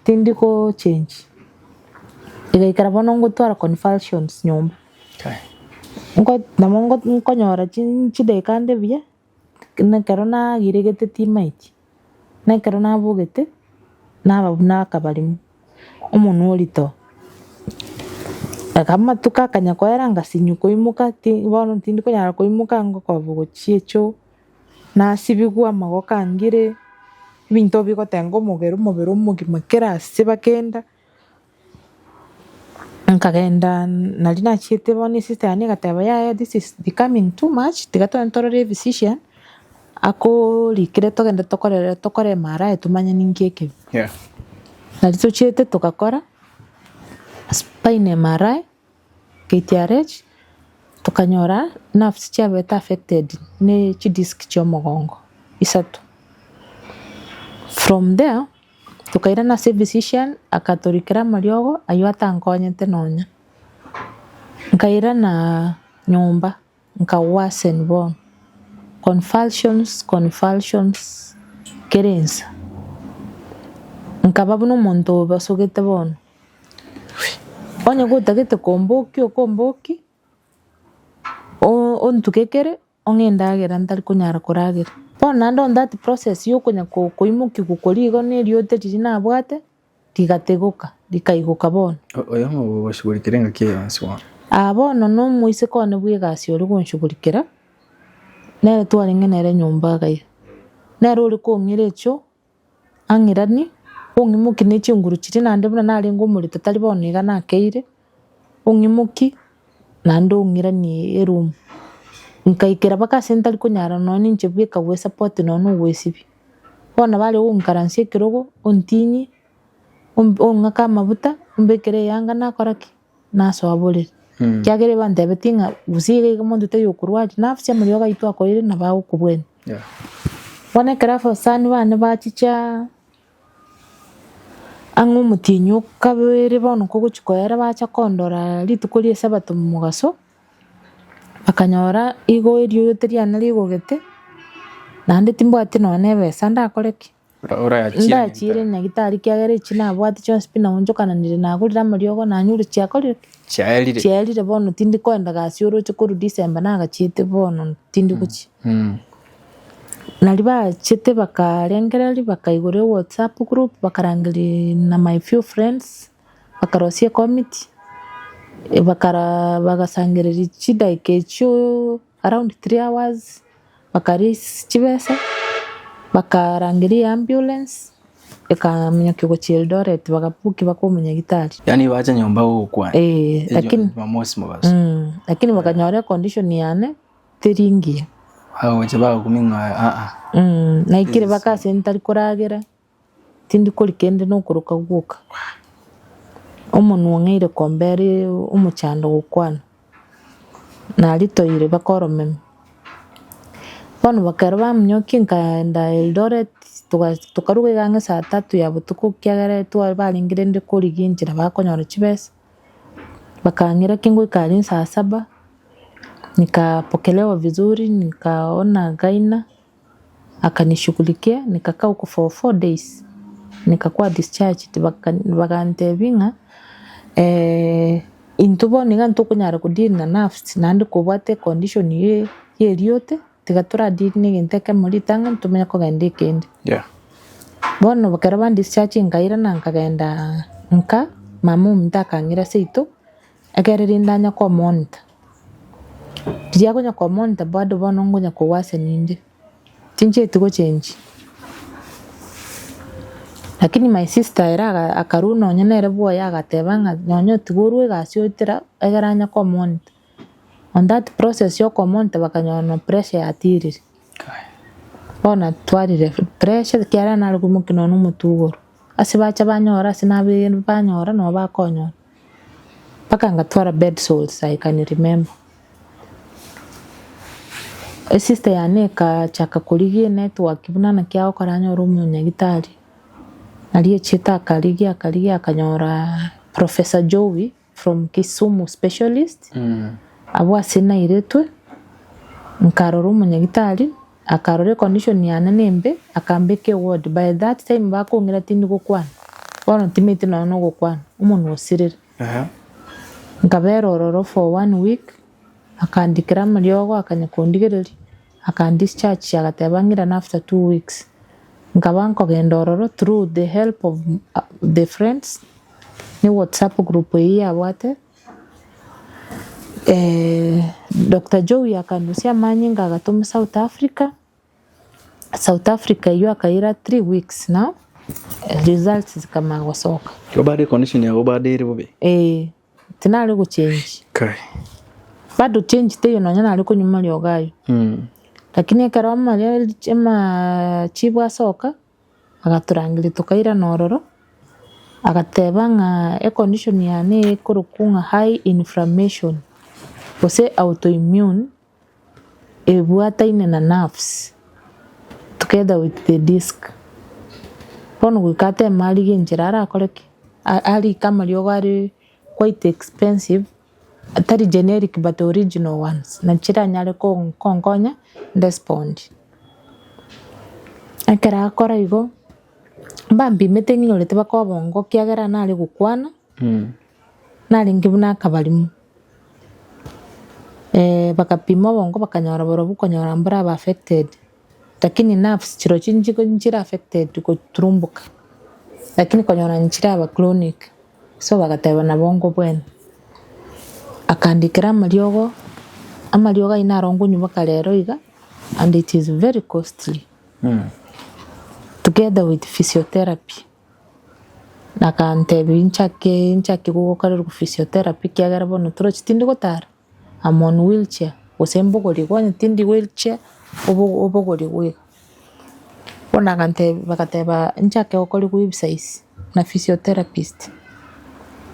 tindi go change. Egaikera bono ngotwara convulsions nyomba. Okay. Nko nabo nkonyora chidakika ande buya, na ekero nagiregete timaeti, na ekero nabogete, naba buna akabarimo, omonwe orito. Aka amatuko akanya koera ngasinywa koimoka ti bono tindi konyara koimoka ngokoba gochia echoo, nasibigwa amagoko angire, ebinto bigotenga omobere omobere omogima kera ase bakenda. Nkagenda nari nachiete bono esister yane egateba yaya this is becoming too much, tiga togende torore ephysician, akorikere togende tokorere tokore MRI tomanye ninki ekebe. Nari tochiete togakora, spine MRI, KTRH, tokanyora nerves chiabete affected ne chidisc chia omogongo isato. From there, tokairana ase ephysician akatorikera amariogo aywo atankonyete nonya. Nkairana nyomba, nka worsen bono, convulsions, convulsions kera ensa. Nkaba buna omonto obasogete bono. Onye gotagete kombokia okombokia, ontugekere, ong'e endagera ntari konyara koragera. Bono naende on that process ya okonya koimokiwa koria igo na eriote riria nabwate, rigategoka, rikaigoka bono. Oyo ogoshughulikera engaki eye yonsi bono. Aa bono na omoiseke one bwa egasi oria gonshughulikera, nere twarenge nere nyomba iga iga. Nere ore kong'ira echoo, ang'iranie, ong'imokie ne chinguru chiria naende buna narenge omorito tari bono iga nakeire, ong'imokie naende ong'iranie eroom. Nkaikera mpaka ase ntari konyara nonye ninche bweka gwesupport nonye na ogwesibia. Bono bare gonkaransia ekerogo, ontinyie, ong'ake amabuta, ombekere eyanga nakora ki? Nasoa borere. Ekiagera ebantebetie ng'a gose iga iga monto taiyo okorwaria nafsi amariogo aito akoire nabo agokobwenia. Bono ekero abasani bane bachicha ang'e omotienyi o kabere bono kogochia koera bacha kondora rituko ria esabato mogaso, bakanyora igo eriote riane rigogete, naende timbwati nonya na ebesa ndakore ki? Ndachiire nyagitari ekiagera echi nabwate chionsi pi naonchokananire nagorire amariogo nanyure chiakorire ki? Chiaerire. Chiaerire bono tindi koenda gasi oroche korwa December nagachiete bono tindi gochia. Naria bachete bakarengereria bakaigora ewhatsapp group bakarangeria na my few friends, bakarosia ecommittee, bakara bagasangereria chidaika echio around 3 hours, baka raise chibesa, bakarangeria eambulance, ekaminyokia gochia Eldoret bakabook mpaka omonyagitari. Yaani bacha nyomba gogokwania. Eh, lakini Jumamosi mobaso. Lakini bakanyora econdition yane teri engiya. Bagocha bagokumia ng'a aa. Naikire mpaka ase ntari koragera. Tindi koria kende na okoroka gwoka. Omonwe ong'eire kombera omochando gokwana. Naritoire mpaka oromeme. Bono bakero bamonyokia nkaenda Eldoret toga tokaruga iga ang'e saa tatu ya botuko ekiagera twa barenge rende korigia enchera bakonyora chibesa, bakang'ira ki ngoika aria saa saba, nikapokelewa vizuri, nikaona gyna, akanishughulikia, nikakaa huko for 4 days, nikakuwa discharged bakantebia ng'a intwe bono iga ntokonyara ko deal na nerves naende kobwate econdition ya eriote, tiga tora deal na egento ekemo ritang'ani tomanye kogenda ekende. Bono ekero ban discharge nkairana nkagenda nka, mama ominto akang'ira seito, ekere rende anya ko monitor. Riria akonya ko monitor bado bono nkonya kowaseni inde, tinchieti gochengi. Lakini my sister ere akarwa nonye nere bwoye agateba ng'a nonye tiga orwe egasi oetera egere anya ko monitor. On that process ya okomonitor bakanyora na pressure yatirire. Bono natwarire pressure ekiagera nare koimokia nonye na omotwe igoro. Ase bacha banyora ase nabe banyora nabo bakonyora. Mpaka ngatwara bed sores I can remember. Esister yane ekachaka korigia enetwork buna naki agokora anyore omonyagitari. Nario echiete akarigia akarigia akanyora Professor Jowi from Kisumu specialist, abwo ase nairetwe, nkarora omonyagitari, akarora econdition yane na embe, akambeka eward. By that time bakong'ira tindi gokwana, bono timanyeti nonya na ogokwana, omonwe osirire. Nkabera ororo for one week, akandikera amariogo akanya kondigereria, akan discharge agateba ng'irane after 2 weeks. Nkaba nkogenda ororo through the help of the friends, ne WhatsApp group eywo yabwate, Dr. Jowi akandusia amanyinga agatoma South Africa, South Africa eywo akaira 3 weeks now, results zikamanya gosoka. Igo bado econdition yago bado ere bobe? Eh, tinare gochange. Kai. Bado change teiyo nonya nare konywa amariogo aywo. Lakini ekero amaria amachibu asoka, agatorangeria tokairana ororo, agateba ng'a econdition yane ekorokwa ng'a high inflammation, gose autoimmune, ebwataine na nerves, together with the disc. Bono goika ateme arigie enchera arakore ki? Arike amariogo are quite expensive, atari generic but original ones, na chiranyare konkonya ndespond. Ekero akora igo, mbambimete ng'inyorete mpaka obongo ekiagera nare gokwana, narenge buna akabarimo. Bakapima obongo bakanyora borobwo okonyora mboraba affected, lakini nerves chirochio nchire affected goturumboka, lakini konyora nchiraba chronic, so bagateba nabo nkobwena. Akandikera amariogo, amariogo aywo naro nkonywa mpaka rero iga, and it is very costly. Together with physiotherapy, akantebia nchake nchake gokorerwa physiotherapy ekiagera bono torochi tindi gotara, I'm on wheelchair, gose mbogorigwe onye tindi wheelchair, obogorigwe iga. Bono agantebia bagateba nchake gokorigwa ebisaisi na physiotherapist.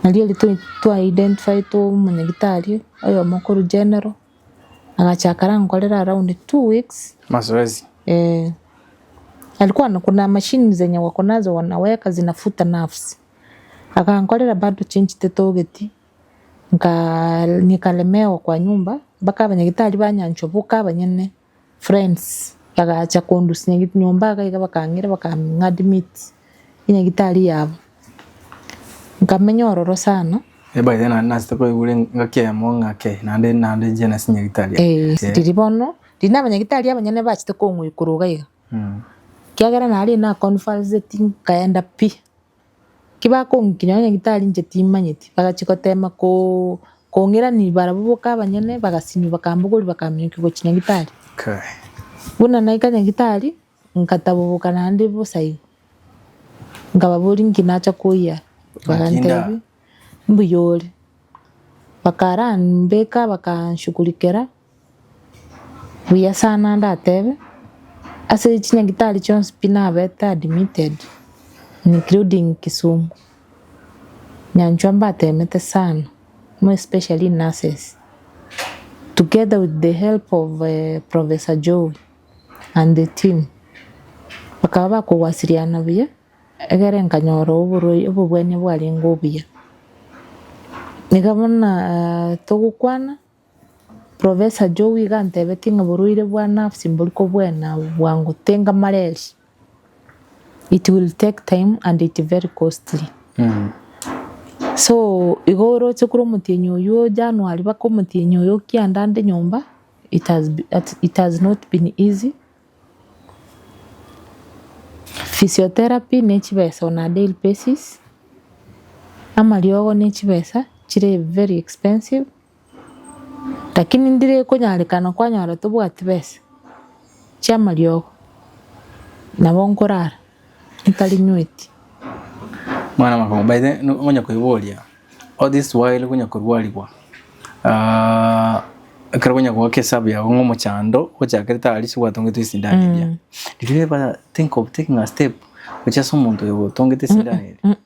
Nario erio twa identify omonyagitari oyomo korwa general, agachaka arankorera around 2 weeks. Mazoezi. Eh, alikuwa na kuna mashini zenye wako nazo wanaweka zinafuta nerves. Akankorera bado change tetogeti, nikalemewa kwa nyumba mpaka abanyagitari banyanchoboka abanyene friends bagacha kondusia nyomba iga iga bakang'ira bakang'admit enyagitari yabo. Nkamenya ororo sana. By then nasite koigure ngaki eyemo ng'ake naende naende nchie nase nyagitari. Eh, riri bono riri na abanyagitari abanyene bachete kong'oikora iga iga. Kiagera nare na convalescent nkaenda pi. Ki bakong'ikinya nyagitari inche timanyeti, bagachia gotema kong'irani barabwo boka abanyene bagasinywa bakambogoria bakamiokia gochia nyagitari. Kai. Buna naika nyagitari, nkataboboka naende bosa igo. Nkababoria nki nacha koyia, bagantebia mbuya ore. Bakarambeka bakanshughulikera buya sana ndatebe, ase chinyagitari chionsi pi nabete admitted, Including Kisumu. Nyanchwa mbatemete sana, more especially nurses. Together with the help of Professor Joey and the team. Bakaba bakowasiliana buya, egere nkanyora oboroi obobwania bwarenge obuya. Niga buna togokwana, Professor Joey iga antebetie ng'a borwaire bwa nerves mbori kobwena bwango tenga mareri. It will take time and it very costly. So igo oroche korwa omotienyi oywo January mpaka omotienyi oyo kianda ande nyomba, it has not been easy. Physiotherapy ne chibesa on a daily basis, amariogo ne chibesa chire very expensive, lakini ndire ekonyarekana kwanyora tobwati besa chia amariogo, nabo nkorara ntarinyweti. Mwana makong'u by the way nonya koiboria all this while konya korwarigwa ekero konya goaka esabu yago ng'a omochando ochakerete aria ase gwatongete esindani eria. Did you ever think of taking a step gochia ase omonto oyo ogotongete esindani eria?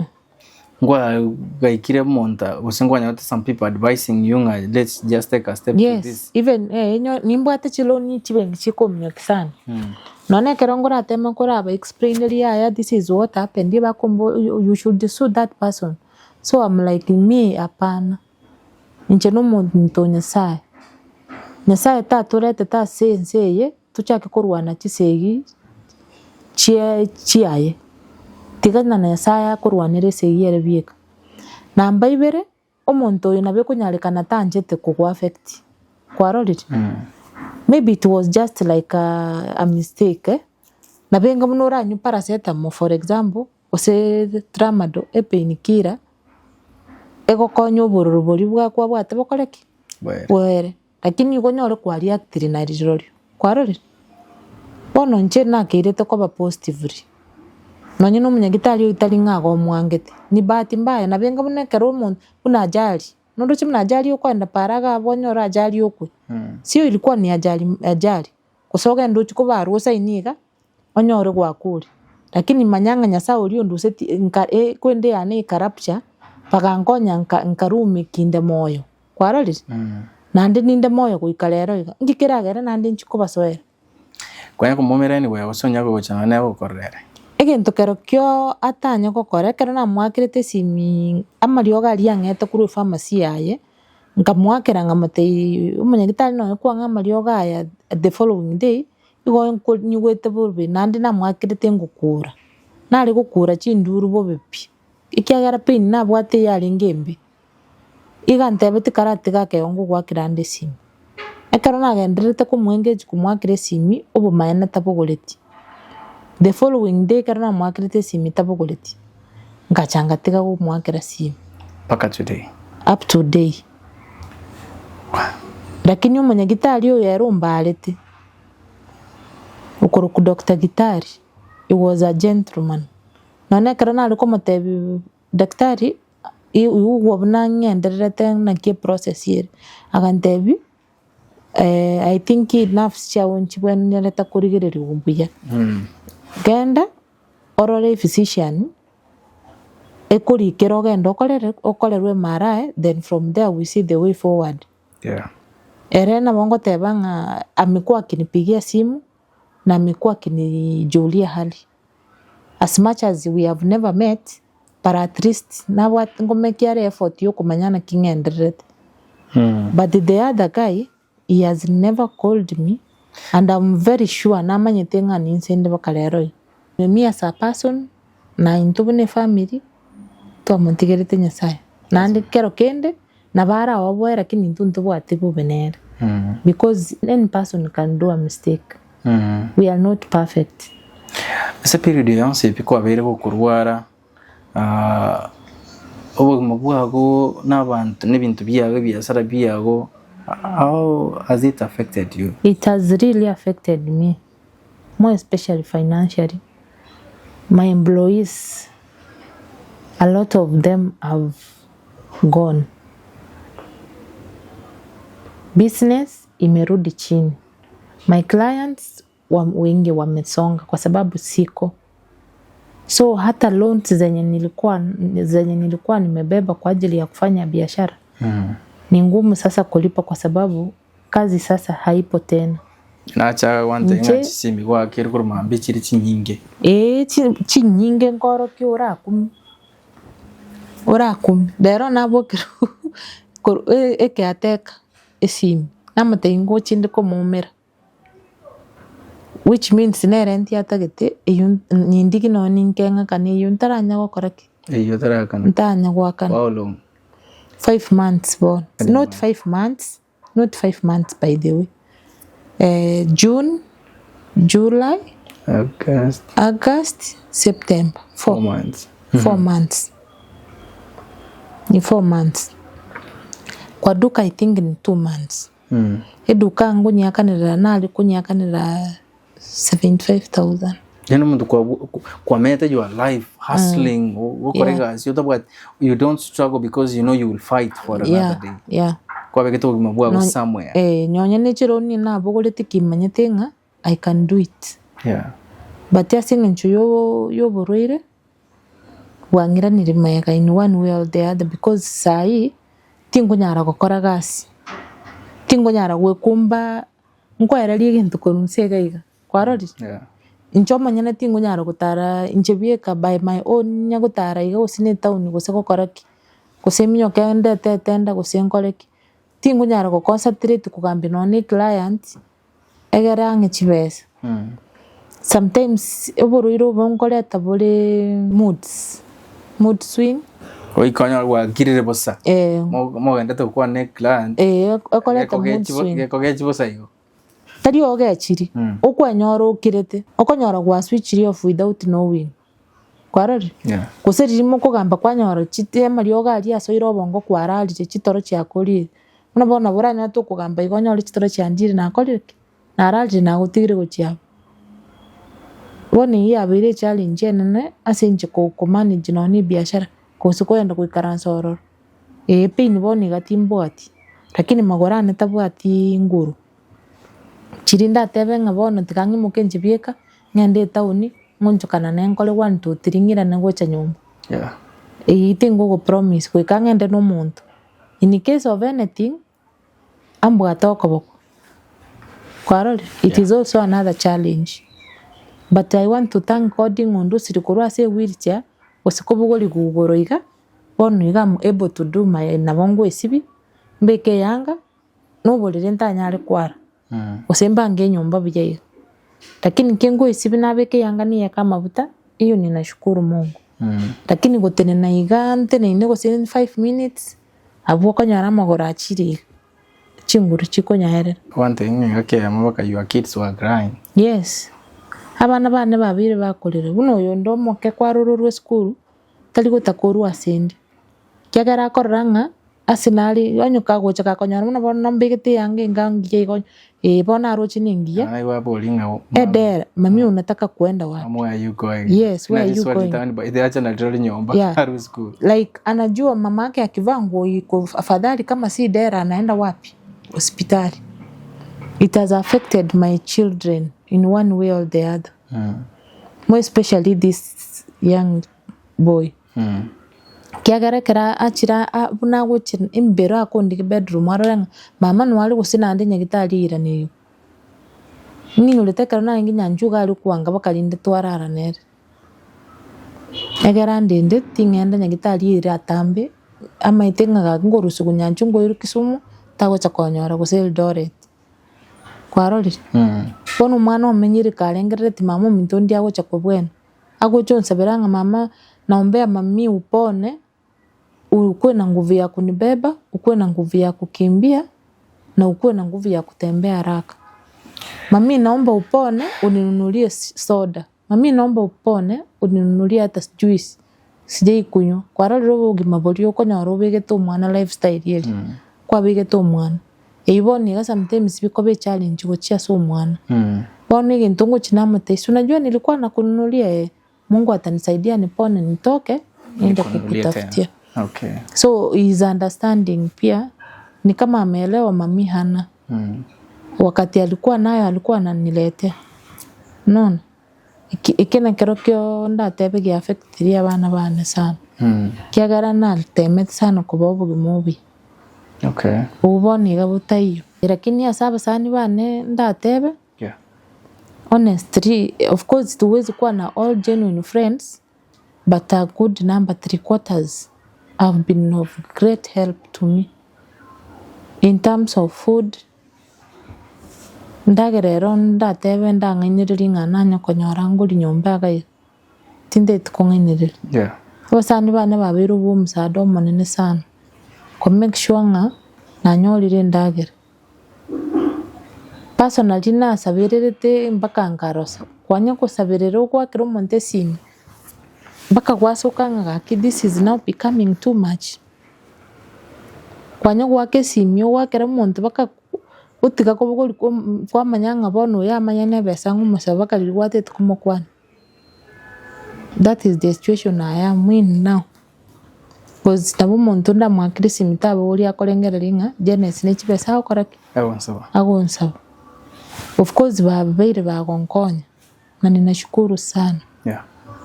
Ngwagaikire omonto gose nkwanyorete some people advising you ng'a let's just take a step to Yes, this. even eh, nimbwate chiloni chibenki chikominyokia sana. Nonya ekero nkorateme koraba explain yaya this is what happened, bakombo you should sue that person. So I'm like me hapana. Inche na omonto o Nyasaye. Nyasaye tatoretete ase ense eye tochake korwana chisegi chie chiaye. Tiga na Nyasaye akorwanera esegi ere bieka. Namba ibere, omonto oyo nabo ekonyarekana tanchete kogo affect. Kwarorire? Maybe it was just like a mistake eh, nabo enga buna oranywe paracetamol for example, gose tramadol, e pain killer, egokonya obororo boria bwakwabwate bokore ki? Bwere. Bwere. Lakini igo onyore kwa reactire na rirorio. Kwarorire? Bono inche nakeirete koba positively. Nonye na omonyagitari oyio tari ng'a agomwangete, ni bahati mbaya nabo enga buna ekero omonto buna ajali, noroche buna ajali okoenda para iga abwo onyore ajali okwe. Sio ilikuwa ni ajali ajali, gose ogende ochie kobarwa osaini iga, onyore gwakure. Lakini manya ng'a Nyasaye oria ondusetie nka ekwende yane ekarupture, bagankonya nka nkarumi kinde moyo, kwarorire? Naende ninde moyo goika rero iga, nki keragere naende nchie kobasoera? Kwanya komoumera anywhere gose onya gocha nonye gokorera ere. Egento kerokio atanye gokora, ekero namoakerete esimi amariogo aria ang'ete korwa epharmacy yaye, nkamoakera nkamotebia omonyagitari nonye kwang'a amariogo aya the following day, igo nko nyigwete bobe naende namoakerete ngokura. Nare gokura chinduru bobe pi, ekiagera pain nabwate yarenge embe. Iga antebetie karatiga akegwa ngogoakera ande esimi. Ekero nagendererete komoengage komoakera esimi, obomaene tabogoreti. The following day ekero namoakerete esimi tabogoreti, ngacha ngatiga gomoakera simu. Mpaka today. Up to day. Lakini omonyagitari oyo ere ombarete, okorokwa Doctor Gitari, he was a gentleman. Nonya ekero nare komotebia daktari, igwa buna ng'endererete naki eprocess ere, agantebia I think nerves chiago nchibwenerete korigereriwa buya. Genda orore ephysician, ekorikera ogende okorere okorerwe MRI then from there we see the way forward. Ere nabo ngoteba ng'a amekuwa akinipigia simu na amekuwa akinijulia hali. As much as we have never met, but at least nabwate ngomake are effort ya okomanya naki ng'endererete. But the other guy, he has never called me and I'm very sure namanyete ng'a ninse inde mpaka rero iga. Me as a person, na intwe buna efamily, twamotigerete Nyasaye. Naende kero kende, nabo araoboe lakini intwe ntobwati bobe nere. Because any person can do a mistake. We are not perfect. Ase period eye yonsi pi kwabeire gokorwara obogima bwago na abanto na ebinto biago ebiasara biago how has it affected you? It has really affected me, more especially financially. My employees, a lot of them have gone. Business imerudi chini. My clients wengi wamesonga kwa sababu siko. So hata loans zenye nilikuwa nimebeba kwa ajili ya kufanya biashara ni ngumu sasa kulipa kwa sababu kazi sasa haipo tena. Nacha wante Nche- ng'a chisimi gwakere korwa mambia chiri chinyinge. Ee, chinyinge nkorokia orakumi orakumi rero nabokire ekeateka esimi namotebia ngochi inde komoumera, which means nere ntiatagete eywo nindigi nonye ninke ng'akane eywo ntaranya gokora ki. Eywo tarakana. Ntanya goakana. How long? 5 months bono, not 5 months, not 5 months by the way, June, July, August. August, September. 4 4 months. 4 months, ni 4 months. Kwa duka I think ni 2 months. Eduka ngunyakanira nali kunyakanira 75,000. Yani omonto kwamete your life hustling, gokora egasi otabwati, you don't struggle because you know you will fight for another day. Kwabegete obogima bwago somewhere. Eh, nyonya nechironi nabogorete kimanyete ng'a I can do it, but ase eng'encho yoborwaire bwang'iranire maega in one way or the other, because sahi tinkonyara gokora gasi, tinkonyara gwekumba nkoereria egento korwa nse iga iga kwarorire. Inche omonyene tinkonyara gotara inche bieka by my own nya gotara iga gose na etown gose gokora ki gose minyoke ndete etenda gose nkore ki, tinkonyara go concentrate kogambia nonye na eclient egere ang'e chibesa. Sometimes oborwaire obo nkoreta bore moods, mood swing. Goikonya gwakirire bosa. Eh. Mogendete gokwana na eclient. Eh, ekoreta mood swing. Gekogechi bosa igo. Tari ogechiri. Okwenyora okirete okonyora gwa switchiri off without knowing, kwarorire? Yeah. Gose riria mokogamba kwanyora chitema rioga aria asoire obongo kwararire chitoro chiakorire buna bono nabo oranyore tokogamba igo onyore chitoro chiandire nakorire ki nararire nagotigire gochia abwo. Bono eywo yabeire echallenge enene ase inche komanage nonye na ebiashara gose kogenda goikaransa ororo. Ee, pain bono iga timbwati, lakini magoro ane tabwati nguru. Chiri ndatebe ng'a bono tiga ng'imoke inche bieka, ng'ende etown, ng'onchokana naye nkore one two three ng'irane gocha nyomba. Eywo tingogo promise goika ng'ende na omonto. In case of anything, ambwate okoboko. Kwarorire? It is also another challenge. But I want to thank God ng'a ondusire korwa ase ewheelchair, gose kobogorigwa igoro iga, bono iga am able to do my nabo ngoesibia, mbeke eyanga, na oborere ntanyare kwara. Gose mbange enyomba buya iga. Lakini kingoesibia nabeka eyanga niyeke amabuta, hiyo ninashukuru Mungu. Lakini gotenena iga nteneine gose 5 minutes, abwo okonyora amagoro achire iga, chinguru chikonyaerera. One thing ng'a eyemo baka your kids were crying. Yes, abana bane babeire bakorire buna oyo onde omoke kwarororwa esukuru, tari gotaka orwa ase ende. Kiagera akorora ng'a ase nare onye kagocha gakonyora buna bono mbegete eyanga enga ngiya igo, eh, bono aroche na engiya. Naigwa abori ng'a Edera, "Mami, unataka kuenda wapi?" "Mom, where are you going?" Yes, "Where are you Swali going?" town, but acha na nyomba aru school. Like anajua mama yake akivaa nguo iko afadhali kama si dera anaenda wapi? Hospitali. It has affected my children in one way or the other. More especially this young boy. Kiagera ekero achira buna agochira embero akondika bedroom arore ng'a mama nware gose naende nyagetari airaneriwe. Ng'inyorete ekero narenge nyanchuga aria kwanga mpaka rinde twarara nere. Ekero andende ting'enda nyagetari ere atambe, amaete ng'a gaki nkorusiwa nyanchu nkoirwa Kisumu, tagocha konyora gose Eldoret. Kwarorire? Bono omwana omenyire karengerereti mama ominto ndi agocha kobwena, agocha onsabera ng'a mama naombea mami upone, ukuwe na nguvu ya kunibeba, ukuwe na nguvu ya kukimbia, na ukuwe na nguvu ya kutembea haraka. Mami naomba upone uninunulie soda. Mami naomba upone uninunulie hata juice sijai kunywa. Kwarorire obogima boria okonyora obegete omwana lifestyle eri. Kwabegete omwana. Eywo bono iga sometimes bikoba echallenge gochia ase omwana. Bono egento ngochi namotebia, "Si unajua nilikuwa nakununulia eh, Mungu atanisaidia nipone nitoke niende Nikununulie tena. kukutafutia." So he is understanding pia, ni kama ameelewa mami hana. Wakati alikuwa nayo alikuwa ananiletea. Unaona? Eki eke nekerokio ndatebe gia affectirie abana bane sana, ekiagera natemete sana kobaa obogima obuya. Okay. Obwo bono iga botaiyo. Lakini ase abasani bane ndatebe, Yeah. honestly, of course tuwezi kuwa na all genuine friends, but a good number, three quarters, have been of great help to me in terms of food, Endagera ero ndatebe ndang'ainererie ng'a nanye konyora ngori nyomba iga iga, tintageti kong'ainereria. Yeah. Abasani bane babeire obo omosaada omonene sana, ko make sure ng'a nanyorire endagera. Personally nasabererete mpaka nkarosa, kwanya kosaberera ogoakera omonto esimi, mpaka gwasoka ng'a gaki this is now becoming too much. Kwanya goaka esimi ogoakera omonto mpaka otiga kobogoria kwamanya ng'a bono oyo amanye na ebesa ng'omosaba mpaka riria gwatete komokwana. That is the situation I am in now. Coz nabo omonto ndamoakere esimi tabogoria akorengereria ng'a Janes ne chibesa agokora ki? Agonsaba. Agonsaba. Of course babeire bagonkonya na ninashukuru sana. Yeah.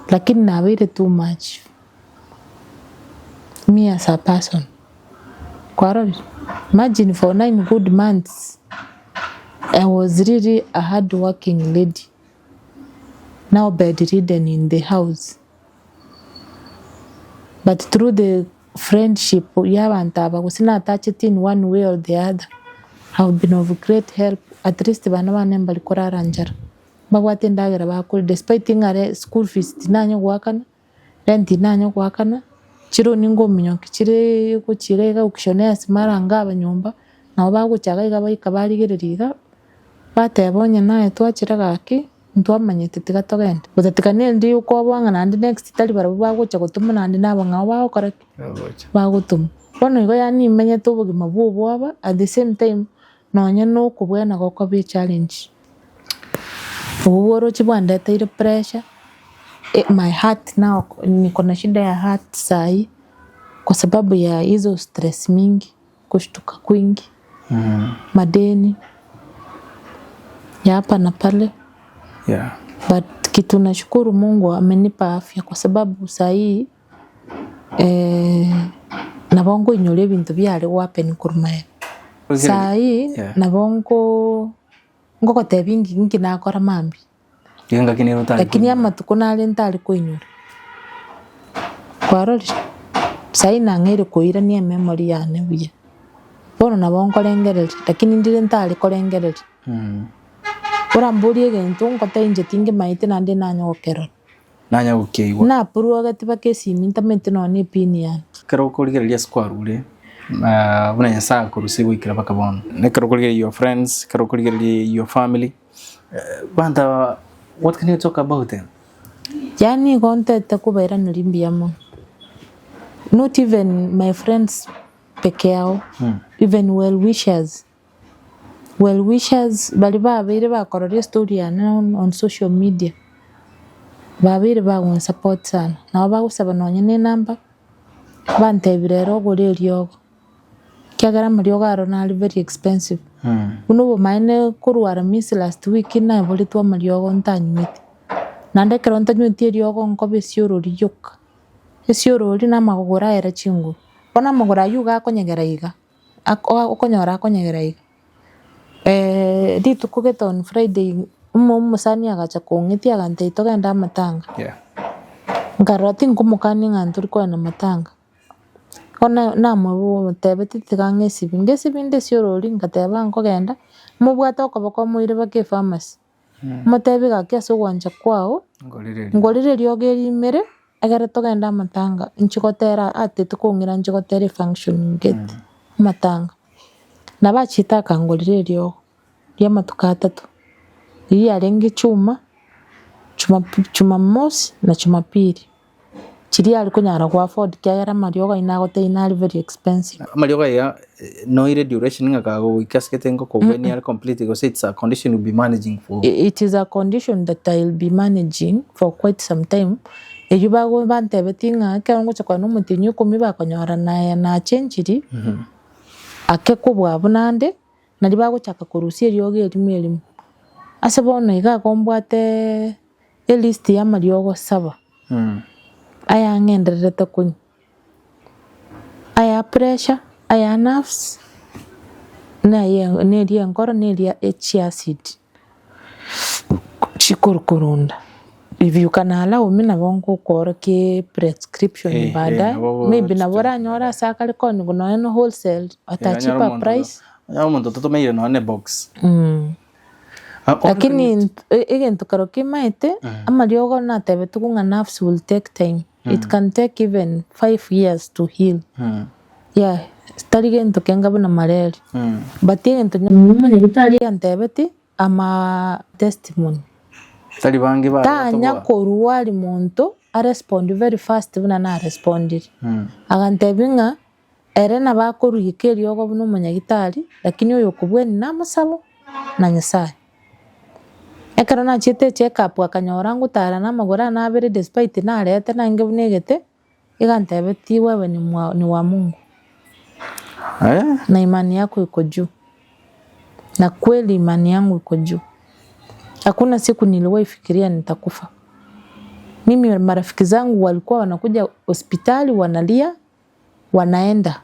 Lakini nabeire too much me as a person. Kwarorire? Imagine for nine good months I was really a hard working lady, now bedridden in the house. But through the friendship ya abanto aba gose natacheti in one way or the other, have been of great help at least bana bane mbari korara nchara. Mbabwate endagera bakoria despite ng'a are school fees tinanya goakana, rent tinanya goakana, chironi nkominyokia chire gochia iga iga auctioneers mara nkaba nyomba, nabo bagocha iga iga baika barigereria iga, bateba onye naye twachire gaki, ntwamanyete tiga togende. Gotatiga nende okoboa ng'a naende next tari barabwo bagocha gotoma naende nabo ng'ao bagokora ki? Bagotoma. Bono igo yaani nimenyete obogima bwa obwoba at the same time nonye na okobwena gokoba echallenge. Obwo bworoche bwandeteire pressure, my heart now niko na shida ya heart sahi kwa sababu ya hizo stress mingi, kushtuka kwingi, madeni ya hapa na pale. Yeah. But kitu nashukuru Mungu amenipa afya kwa sababu sahii nabo nkoinyora ebinto biare gohappen korwa magega. Sahii nabo nko ngogotebia inki inki nakora mambia. Iga ngaki nere otari Lakini koinyora. amatuko nare ntari koinyora. Kwarorire? Sahii nang'eire koirania ememory yane buya. Bono nabo nkorengereria, lakini ndire ntari korengereria. Oramborie egento ngotebie inche tingimaeti naende nanye gokerora. Nanya gokeigwa. Napuruogeti mpaka esimi ntamanyeti nonya na epin yane. Ekero okorigereria ase kwarure, buna Nyasaye akorusia goikera mpaka bono, ekero okorigereria your friends, ekero okorigereria your family, abanto aba what can you talk about them? Yaani igo ntete kobairaneria mbuya mono. Not even my friends peke yao, even well wishers. Well wishers baria babeire bakorora estory yane on social media, babeire bagonsupport sana. Nabo bagosaba nonye na enamba, bantebia rero ogore eriogo, ekiagera amariogo aro nare very expensive. Buna obomaene korwara miss last week naboretwe amariogo ntanyweti. Naende ekero ntanyweti eriogo nkoba esiorori yoka, esiorori na amagoro aere chinguru. Bono amagoro aywo iga akonyegera iga, okonyora akonyegera iga. Rituko gete on Friday, omosani agacha kong'itia agantebia togende amatanga. Nkarora tinkomokania ng'a ntori kogenda matanga. Bono namotebetie tiga ng'esibi, ngesibi nde esiorori ngateba nkogenda, mobwate okoboko moire mpaka epharmacy, motebie gaki ase ogwancha kwao, ngorere eriogo erimere, ekero togende amatanga inche gotera atete kong'ira inche gotera efunction gete, amatanga. Nabo achiete akangorera eriogo ria amatuko atato, riria riarenge chuma, jumamosi na jumapili. Chiria are konyara go afford ekiagera amariogo ayio nagotebia nare very expensive. Amariogo aya noire duration ng'a kagogoika ase gete ngokobwenia are complete gose it's a condition you'll be managing for. It is a condition that I will be managing for quite some time, eyio bago bantebetie ng'a ekero ngocha kogenda omotienyi okomi bakonyora naye nachenchiri, ake kobua buna ande, nario bagochaka korusia eriogo erimo erimo. Ase bono iga igo mbwate. Elist y'amariogo saba aya ng'endererete konywa, aya pressure, aya nerves, na eye na eria enkoro na eria echiacid chikorukorunda. If you can allow me nabo ngokoorokia prescription Eh, eh, baadaye, nabo maybe nabo oranyore ase akare konigo nonye na wholesale at a Onyore cheaper omonto price. onyore omonto ototomeire nonye na ebox. Lakini egento kero kimaete, amariogo natebetigwe ng'a nerves will take time, it can take even 5 years to heal. Yeah, tari gento kenga buna malaria. But egento omonyagitari antebeti, ama testimony. Tari bange bare Tanya gotoboa. korwa ari monto arespond very fast buna narespondire. Agantebia ng'a ere nabo akoruika eriogo buna omonyagitari, lakini oyo okobweni namosabo na Nyasaye. Ekero nachiete echeck up akanyora ngotara na amagoro ane abere despite narete nainge buna egete, iga antebetie wewe ni mwa ni wa Mungu. Na imani yako iko juu. Na kweli imani yangu iko juu. Hakuna siku niliwahi fikiria nitakufa. Mimi marafiki zangu walikuwa wanakuja hospitali wanalia, wanaenda.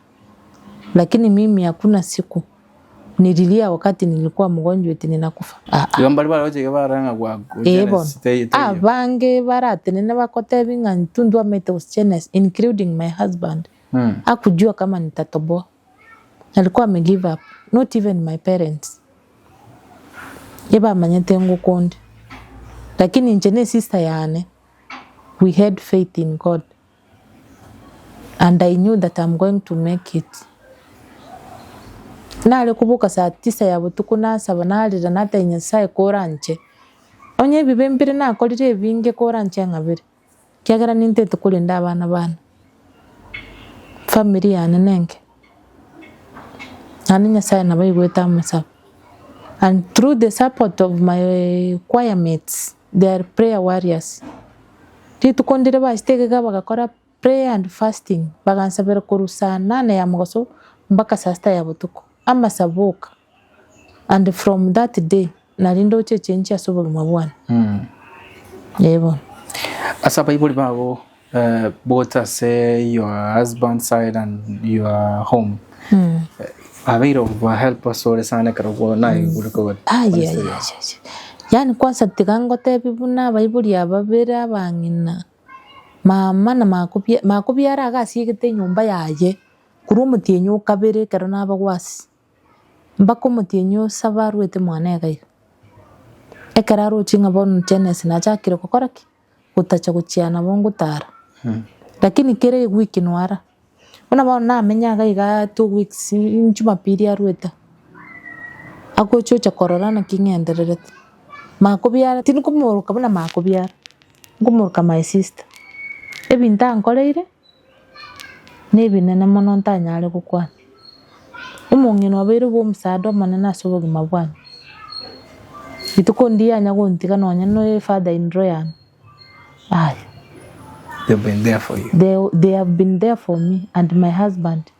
Lakini mimi hakuna siku nililia wakati nilikuwa mgonjwa eti ninakufa. Ah, ah. Igo mbari baroche iga barora ng'a gwa Ee bono. Genesis teiyo. Abange baratenene bakotebi ng'a intwe ntwamaete gose Genesis including my husband. Hakujua kama nitatoboa. Alikuwa ame give up. Not even my parents. Ebamanyete ngokonde. Lakini inche ne sister yane, we had faith in God. And I knew that I'm going to make it. Nare koboka saa tisa ya botuko nasaba narera natebia Nyasaye koranche. Onye ebibe mbire nakorire ebinge koranche ng'abere. Ekiagera nintete korenda abana bane. Family yane nenke. Naende Nyasaye nabo aigwete amasabo. And through the support of my choir mates, they are prayer warriors. Rituko ndire bachete egeka bagakora prayer and fasting, bagansabera korwa saa nane ya mogaso mpaka saa sita ya botuko, amasabo oka. And from that day, nari ndoche echange ase obogima bwane. Ee bono. Ase abaibori bago both ase your husband side and your home babeire okobahelp asore sana ekero naigure koba Ai ai ai ai. Yaani kwanza tiga ngotebi buna abaibori aba babere abang'ina, mama na makobia makobia are iga asiegete enyomba yaye, korwa omotienyi o kabere ekero nabagwasi, mpaka omotienyi o saba arwete mwane iga iga. Ekero aroche ng'a bono Genesis nachakire gokora ki? Gotacha gochia nabo ngotara. Lakini kera ewiki nwara, buna bono namenya iga igaa 2 weeks jumapili arwete aa, agocha ocha korora naki ng'endererete. Makobiara tinkomoroka buna makobiara, nkomoroka my sister. Ebinto ankoreire, na ebinene mono ntanyare gokwana. Omong'ina obeire bwa omosaada omonene ase obogima bwane. Rituko ndianya gontiga nonye na father in law yane, aya. They've been there for you. They have been there for me and my husband.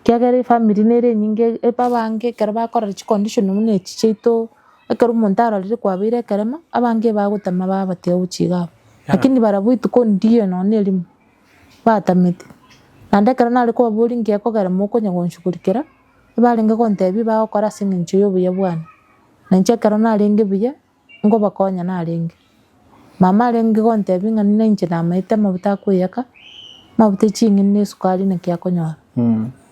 Kiagera efamily nere enyinge abange ekero bakorora chicondition buna echi chiaito, ekero omonto arorire kwabeire ekerema, abange bagotama babatiga gochia iga abwo. Lakini barabwo rituko ndiyo nonye erimo, batamete. Naende ekero nare kobaboria nki ekogera mokonya gonshughulikera, ebarenge gontebia bagokora ase eng'encho ya obuya bwane. Na inche ekero narenge buya, nkobakonya narenge. Mama arenge gontebia ng'a na inche namaete amabuta akoiyaka, amabuta eching'eni na esukari naki akonyora.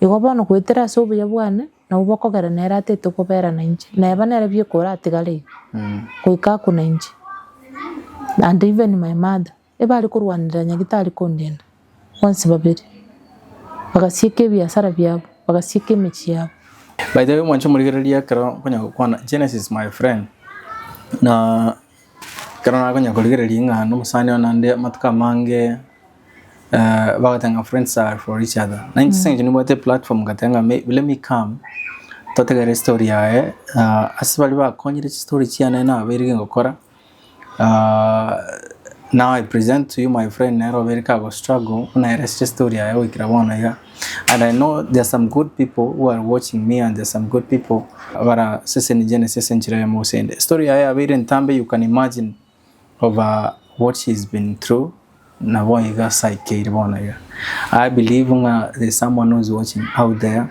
Igo bono goetera ase obuya bwane, nabo bokogera nere atete kobera na inche, neba nere bieka oratigare iga, goika akuna inche. And even my mother, ebare korwanera nyagetari kondenda, bonsi babere. Bagasieka ebiasara biabo, bagasieka emechie yabo. By the way, mwanche omorigereria ekero nkonya gokwana Genesis my friend na ekero nakonya korigereria ng'a na omosani one naende amatuko amange bagoteba ng'a friends are for each other. Na inche ase eng'encho nimbwate platform ngateba ng'a let me come totegere estory yaye ase baria bakonyire chistory chiane nabeire gengokora now I present to you my friend nere obeire kago struggle buna ere ase story yaye goikera bono iga. And I know there are some good people who are watching me and there are some good people bara seseni Genesis enchera ya mosende. Story yaye yabeire ntambe you can imagine of What she's been through nabo iga saikeire bono iga. I believe ng'a there's someone who's watching out there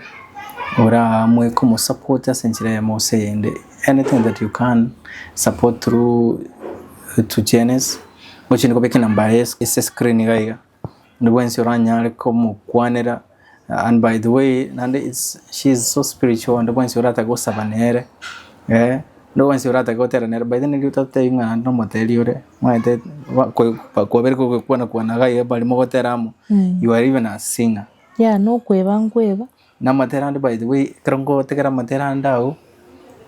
oramwe komosupport ase enchera eyemo gose eyende. Anything that you can support through to Janice, gochia nikobeka enamba yaye ase screen iga iga, onde bwensi oranyare komokwanera and by the way naende it's she is so spiritual onde bwensi oratake gosaba nere eh, onde bwensi oratake gotera nere by the way nari otatebia ng'a naende nomoteri ore omanyete kwabeire kogokwana kwana iga iga baria mogotera amo, you are even a singer. Yeah, nokweba nkweba. Na amatera ande by the way, ekero ngotegera amatera ande agwo,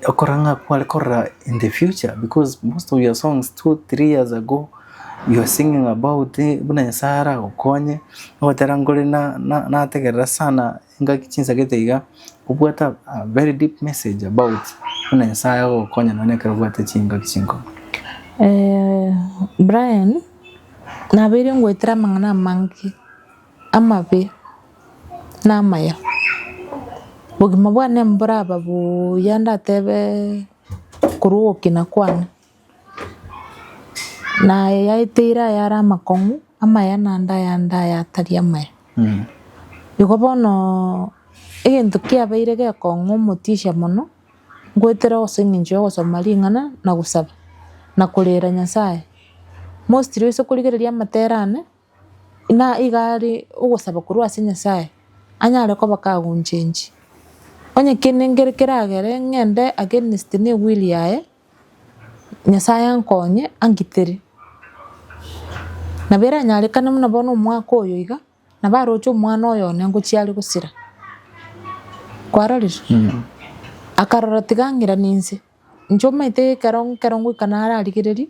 okora ng'a kware korora in the future because most of your songs 2, 3 years ago you are singing about buna Nyasaye aragokonye, ogotera nkore nategerera sana engaki chinsagete iga, obwate a very deep message about buna Nyasaye agogokonya nonye ekero obwate chingaki chinkong'u. Brian, nabeire ngoetera amang'ana amange, amabe na amaya. Bogima bwane mboraba buya ndatebe korwa ogokina kwane. Naye yaeteire ayare amakong'u, amaya naende ayande aya atari amaya. Igo bono egento kiabeire gekong'a omotisha mono, ngoetera ase eng'encho ya ogosoma ring'ana na gosaba, na korera Nyasaye. Mostly ase korigereria amatera ane, na iga are ogosaba korwa ase Nyasaye, anyare koba kagonchengi. Onye kende nkere keragere ng'ende against na ewil yaye, Nyasaye ankonye angitere. Nabo eranyarekane buna bono omwaka oyo iga, nabo aroche omwana oyo one ngochia are gosira. Kwarorire? Akarora tiga ang'iranie inse. Inche omanyete ekero ekero ngoika nararigereria,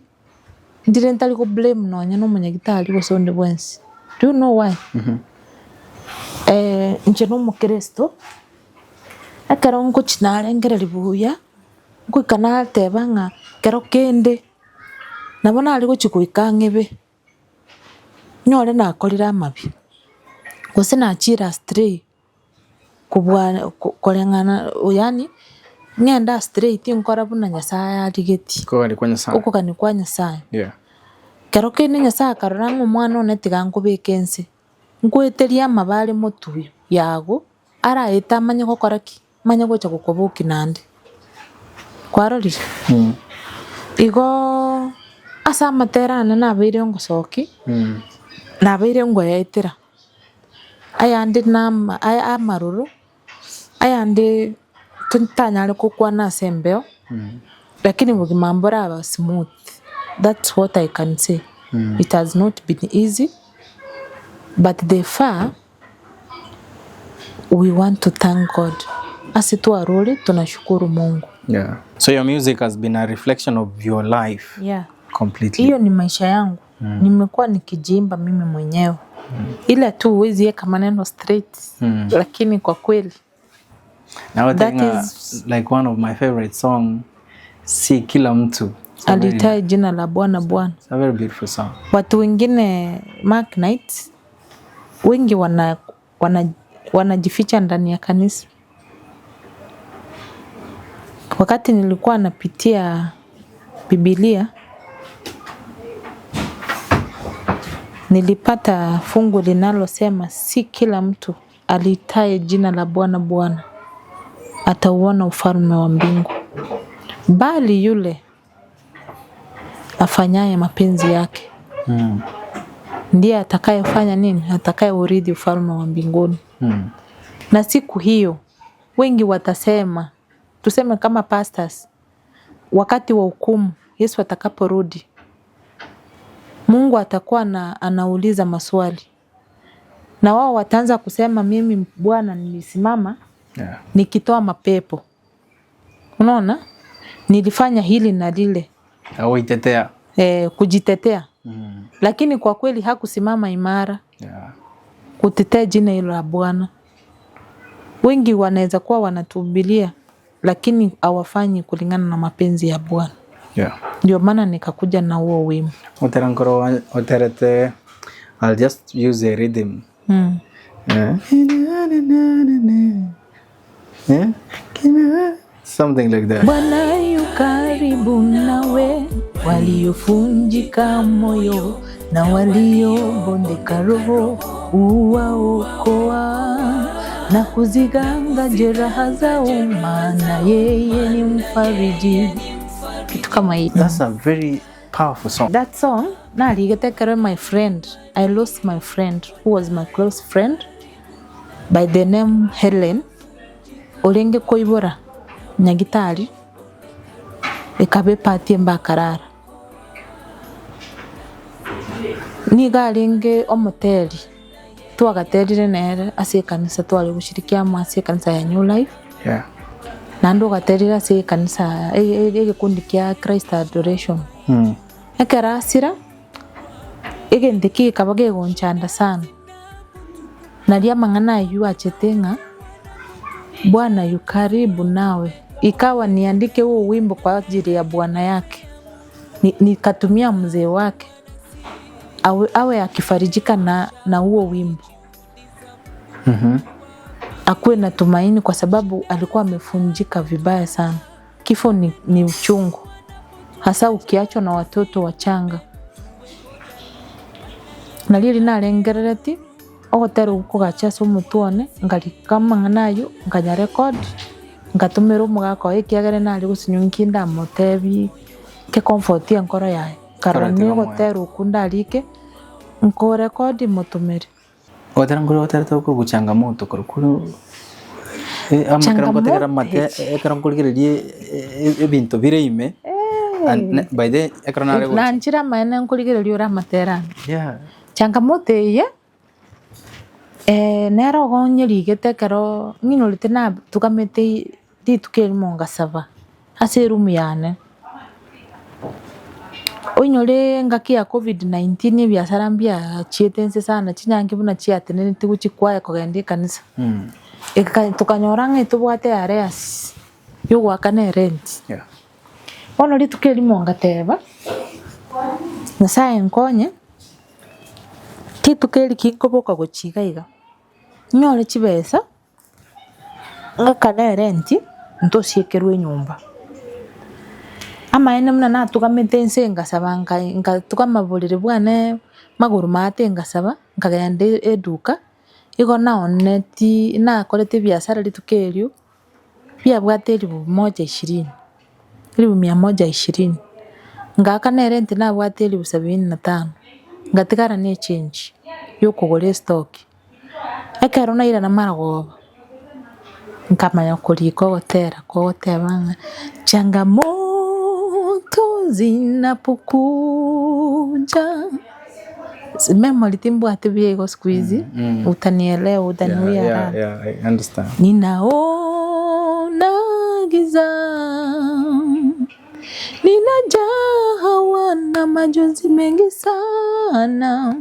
ndire ntari go blame nonye na omonyagitari gose onde bwensi. Do you know why? Inche na omokristo, ekero ngochia narengereria buya, ngoika nateba ng'a kero kende, nabo nare gochia goika ang'ebe, nyore nakorire amabe, gose nachire astray kobua koreng'ana yaani ng'ende astray tinkora buna Nyasaye arigetie. Okogania kwa Nyasaye. Okogania kwa Nyasaye. Kero kende Nyasaye akarora ng'a omwana one tiga nkobeke ense, nkoeterie amabe are motwe yago, araete amanye gokora ki? Amanye gocha gokobokia naende. Kwarorire? Igoo ase amatera ane nabeire ngosokia, nabeire ngoyaetera, ayande na ama amaroro, ayande ntanyare kokwana ase embeo, lakini bogima mboraba smooth, that's what I can say. It has not been easy, but the far we want to thank God. Ase twarure tunashukuru Mungu. Yeah. So your music has been a reflection of your life completely. Hiyo ni maisha yangu. Nimekuwa nikijiimba mimi mwenyewe. Ila tu huwezi weka maneno straight. Lakini kwa kweli Now I that think is like one of my favorite song, Si Kila Mtu. It's a very, alitaye jina la Bwana Bwana. it's a very beautiful song. Watu wengine Mark Knight wengi wanajificha ndani ya kanisa. Wakati nilikuwa napitia Biblia nilipata fungu linalosema si kila mtu alitaye jina la Bwana Bwana atauona ufalme wa mbingu, bali yule afanyaye mapenzi yake ndiye atakayefanya nini? Atakayeurithi ufalme wa mbinguni. Na siku hiyo wengi watasema, tuseme kama pastors, wakati wa hukumu Yesu atakaporudi, Mungu atakuwa na anauliza maswali, na wao wataanza kusema, mimi Bwana nilisimama nikitoa mapepo, unaona, nilifanya hili na lile, Au itetea. Kujitetea, lakini kwa kweli hakusimama imara kutetea jina hilo la Bwana. Wengi wanaweza kuwa wanatuhubiria lakini hawafanyi kulingana na mapenzi ya Bwana. Ndio maana nikakuja na huo wimbo. Otera nkoro oterete, I'll just use a rhythm. Yeah. Yeah. Something like that. Bwana yu karibu nawe, Waliofunjika moyo na waliobondeka roho uwaokoa na kuziganga jeraha zao, maana yeye ni mfariji. Kitu kama hiyo. That's a very powerful song. That song narigete ekero my friend, I lost my friend who was my close friend by the name Helen, orenge koibora nyagitari ekaba epati embakarara. Niga arenge omoteri twagaterire nere ase ekanisa tware goshirikia amo ase ekanisa ya New Life. Yeah. Naende ogaterire ase ekanisa egekundi kia Christ Adoration. Ekero asira, egento eke gekaba kegonchanda sana. Naria amang'ana aywo achete ng'a Bwana yu karibu nawe. Ikawa niandike huo wimbo kwa ajili ya bwana yake. Nikatumia mzee wake awe akifarijika na huo wimbo. Akuwe na tumaini kwa sababu alikuwa amefunjika vibaya sana. Kifo ni uchungu. Hasa ukiachwa na watoto wachanga. Nari narengerereti ogotera okogacha ase omotwe one, nkarika amang'ana aywo, nkanya record, nkatumera omogaka oye ekiagera nare gosinywa nki ndamotebi ke comfort enkoro yaye. Nkarora Koratiga omoyo. nigotera okwo ndarike, nkorecord motumere. Ogotera nkore ogoterete okorokwa changamoto korokwo ama ekero ngotegera amate ekero nkorigereria ebinto bire ime and by the ekero nare gocha Nanchire amaene nkorigereria ore amatera ane. Yeah. Changamoto eye, nere igo nyerigete ekero ng'inorete natugamete rituko erimo ngasaba ase eroom yane. Oinyore engaki ya COVID-19 ebiasara mbiachiete nse sana chinyangi buna chiatenenete gochikwaya kogenda ekanisa. Eka tokanyora ng'a etobwate arrears ya ogoakana erent. Yeah. Bono rituko erimo ngateba, Nyasaye nkonye, rituko eri ki nkoboka gochia iga iga, nyore chibesa, ng'akane erent, ntosiekerwe enyomba. Amaene buna natugamete nse ngasaba nka ngatugama borere bwane magoro maate ngasaba, nkagenda eduka, igo naoneti nakorete ebiasara rituko erio, biabwate elifu moja ishirini, elifu mia moja ishirini. Ngaakana erent nabwate elifu sabini na tano, ngatigara na echange ya okogora estock. Ekero nairana maragoba, nkamanya korika ogotera kogoteba ng'a changamoto zinapokuja memory timbwate buya igo siku hizi utanielewa utaniwia Yeah, radhi. yeah, I understand. Ninaona giza, ninajawa na majonzi mengi sana.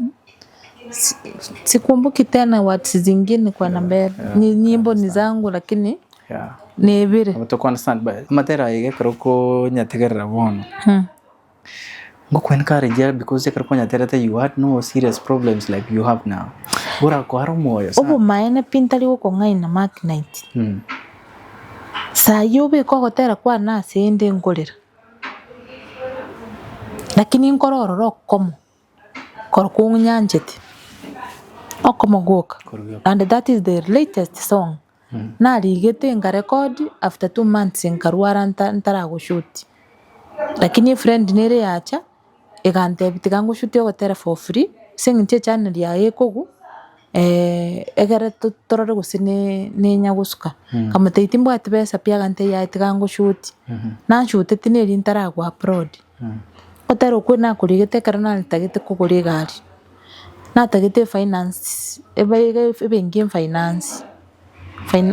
Sikumbuki tena words zingine kwa na mbele. Ni nyimbo ni zangu lakini ni vile. Abo to understand but amatera iga ekero konyategerera bono ngokw encourage because ekero konyaterete you had no serious problems like you have now burakwara omoyo sana. Obomaene pi ntari gokong'aina Mark Knight. Sai obeke ogotera kwane ase ende nkorera. Lakini nkore ororo okomo, koro kong'anchete, okomo gwoka. Korwa And that is the latest song. Narigete nkarecord after 2 months nkarwara ntaragoshoot. Lakini efriend nere yacha, egantebia tiga ngoshutie ogotera for free, ase eng'encho echannel yaye ekogwa, egere torore gose nenyagosuka. Nkamotebia timbwati besa pi agantebia yaya tiga ngoshutie. Nanshuteti neri ntarago upload. Ogotera okwo nakorigete ekero naretagete kogora egari. Natagete efinance, ebenki efinance,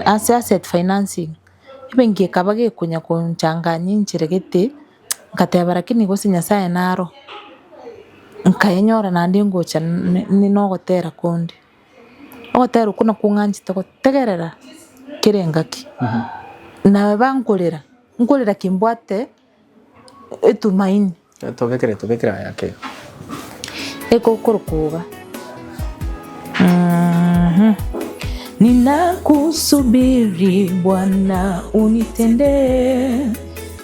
ase asset financing, ebenki ekaba gekonya konchanganya enchera gete, nkateba lakini gose Nyasaye naro, nkaenyora naende ngocha na ogotera konde. Ogotera okwo nakwo ng'anchete gotegerera kera engaki. Naba nkorera, nkorera kimbwate etumaini. Tobekere tobekere aya ake. Egokoroka iga. Ninakusubiri Bwana unitendee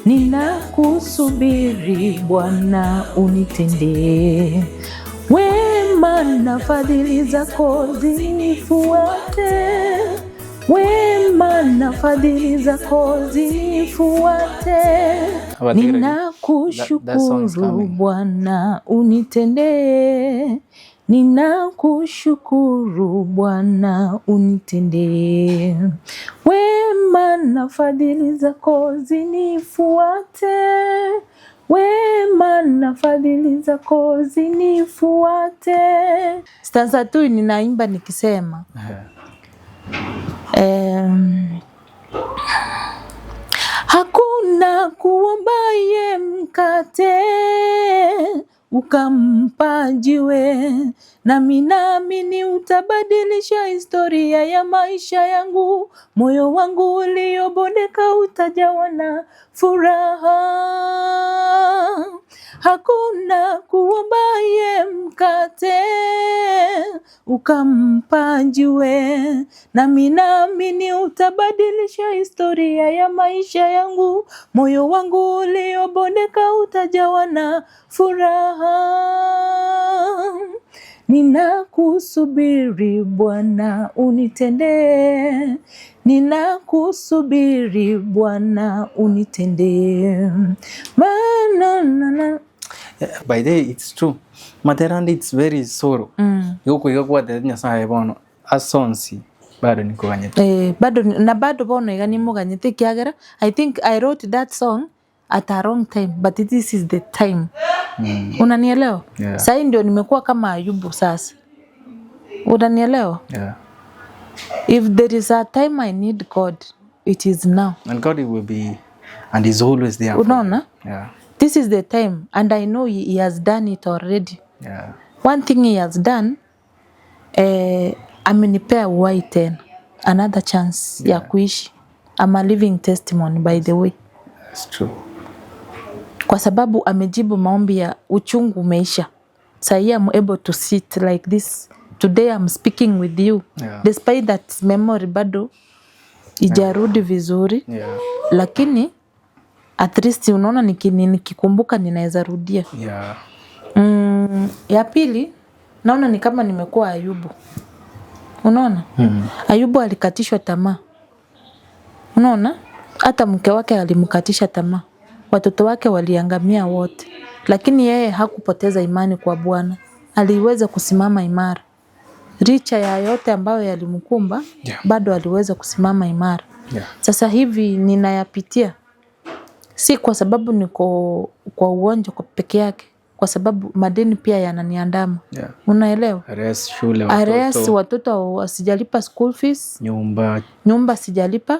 Ninakusubiri Bwana unitendee wema na fadhili zako zinifuate, wema na fadhili zako zinifuate. Abategereri, that song is Ninakushukuru coming. Bwana unitendee, ninakushukuru Bwana unitendee wema na fadhili zako zinifuate, wema na fadhili zako zinifuate. Stanza tu ninaimba nikisema hakuna kuombaye mkate ukampa jiwe, nami naamini utabadilisha historia ya maisha yangu. Moyo wangu uliobondeka utajawa na furaha. Hakuna kuombaye mkate ukampa jiwe, nami naamini utabadilisha historia ya maisha yangu. Moyo wangu uliobondeka utajawa na furaha. Ninakusubiri Bwana unitendee, ninakusubiri Bwana unitendee. Maana na na By the way, it's true. Materandi it's very sorrow. Igo iga kwatete Nyasaye bono asonsi bado nikoganyete. Bado na bado bono iga nimoganyete kiagera I think I wrote that song at a wrong time, but this is the time. Unanielewa? Yeah. Sahii ndio nimekuwa kama Ayubu sasa. Unanielewa? Yeah. If there is a time I need God, it is now. And God will be and is always there for you. Unaona? Yeah. This is the time and I know he has done it already. One thing he has done, amenipea uhai tena, another chance ya kuishi. I'm a living testimony, by the way. That's true. Kwa sababu amejibu maombi ya uchungu umeisha. Sahii I'm able to sit like this. Today I'm speaking with you. Despite that memory bado ijarudi vizuri. Lakini at least unaona nikikumbuka ninaweza rudia. Ya pili naona ni kama nimekuwa Ayubu. Unaona? Ayubu alikatishwa tamaa. Unaona? Hata mke wake alimkatisha tamaa. Watoto wake waliangamia wote. Lakini yeye hakupoteza imani kwa Bwana. Aliweza kusimama imara. Licha ya yote ambayo yalimkumba, bado aliweza kusimama imara. Sasa hivi ninayapitia. Si kwa sababu niko kwa ugonjwa kwa peke yake, kwa sababu madeni pia yananiandama. Unaelewa? Arrears shule, Arrears, watoto, watoto wasijalipa school fees, nyumba nyumba sijalipa,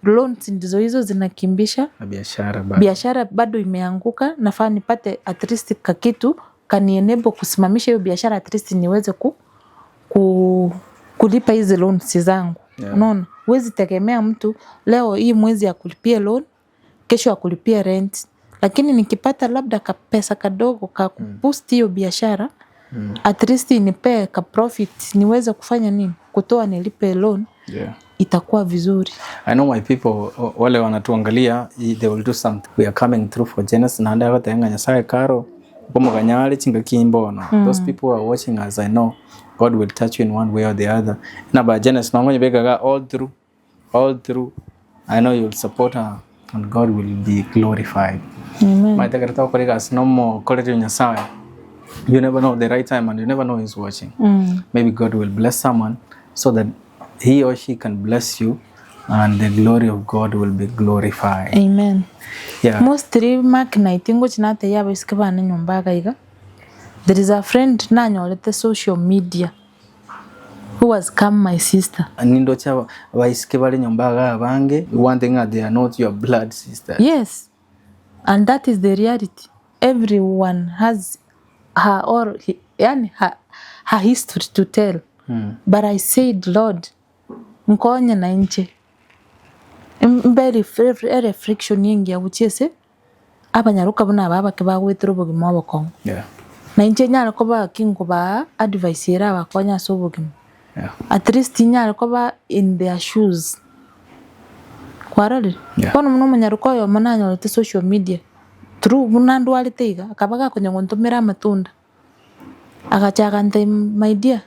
loans ndizo hizo zinakimbisha, na biashara bado. Biashara bado imeanguka. Nafaa nipate at least kakitu kanienable kusimamisha hiyo biashara, at least niweze kulipa hizi loans zangu. Unaona, huwezi tegemea mtu leo hii mwezi akulipie loan, kesho akulipie rent. Lakini nikipata labda ka pesa kadogo ka kuboost hiyo biashara, at least inipee ka profit niweze kufanya nini, kutoa nilipe loan, itakuwa vizuri. I know my people wale wanatuangalia, they will do something. We are coming through for Janice na ndaya batenga Nyasaye karo bomuganyale chinga kimbono. Those people who are watching us, I know God will touch you in one way or the other. Na ba Janice nongonye bekaga all through, all through. I know you'll support her and God will be glorified. Amen. Maitegereta okorega sinomo korerio Nyasaye. You never know the right time and you never know who's watching. Maybe God will bless someone so that he or she can bless you and the glory of God will be glorified. Amen. Yeah. Mostly Mark naitingo chinate yabo isike bana nyumba gaiga. There is a friend nanyorete social media who has come my sister. Nindo cha baisike bali nyumba ga bange, one thing that they are not your blood sister. Yes. And that is the reality. Everyone has her or he, yani her history to tell. But I said, Lord, nkonye na nche. Mbere reflection yingi yabuchiese abanyaruka buna baba ke bagwetera obogima obokongo. Na inche nyara koba kingo ba advice era abakonya ase obogima. At least nyara koba in their shoes. Kwarorire? Yeah. Bono buna omonyaroka oyomo nanyorete social media, through buna ndwarete iga, akaba gakonya gontomera amatunda, agacha agantebia my dear,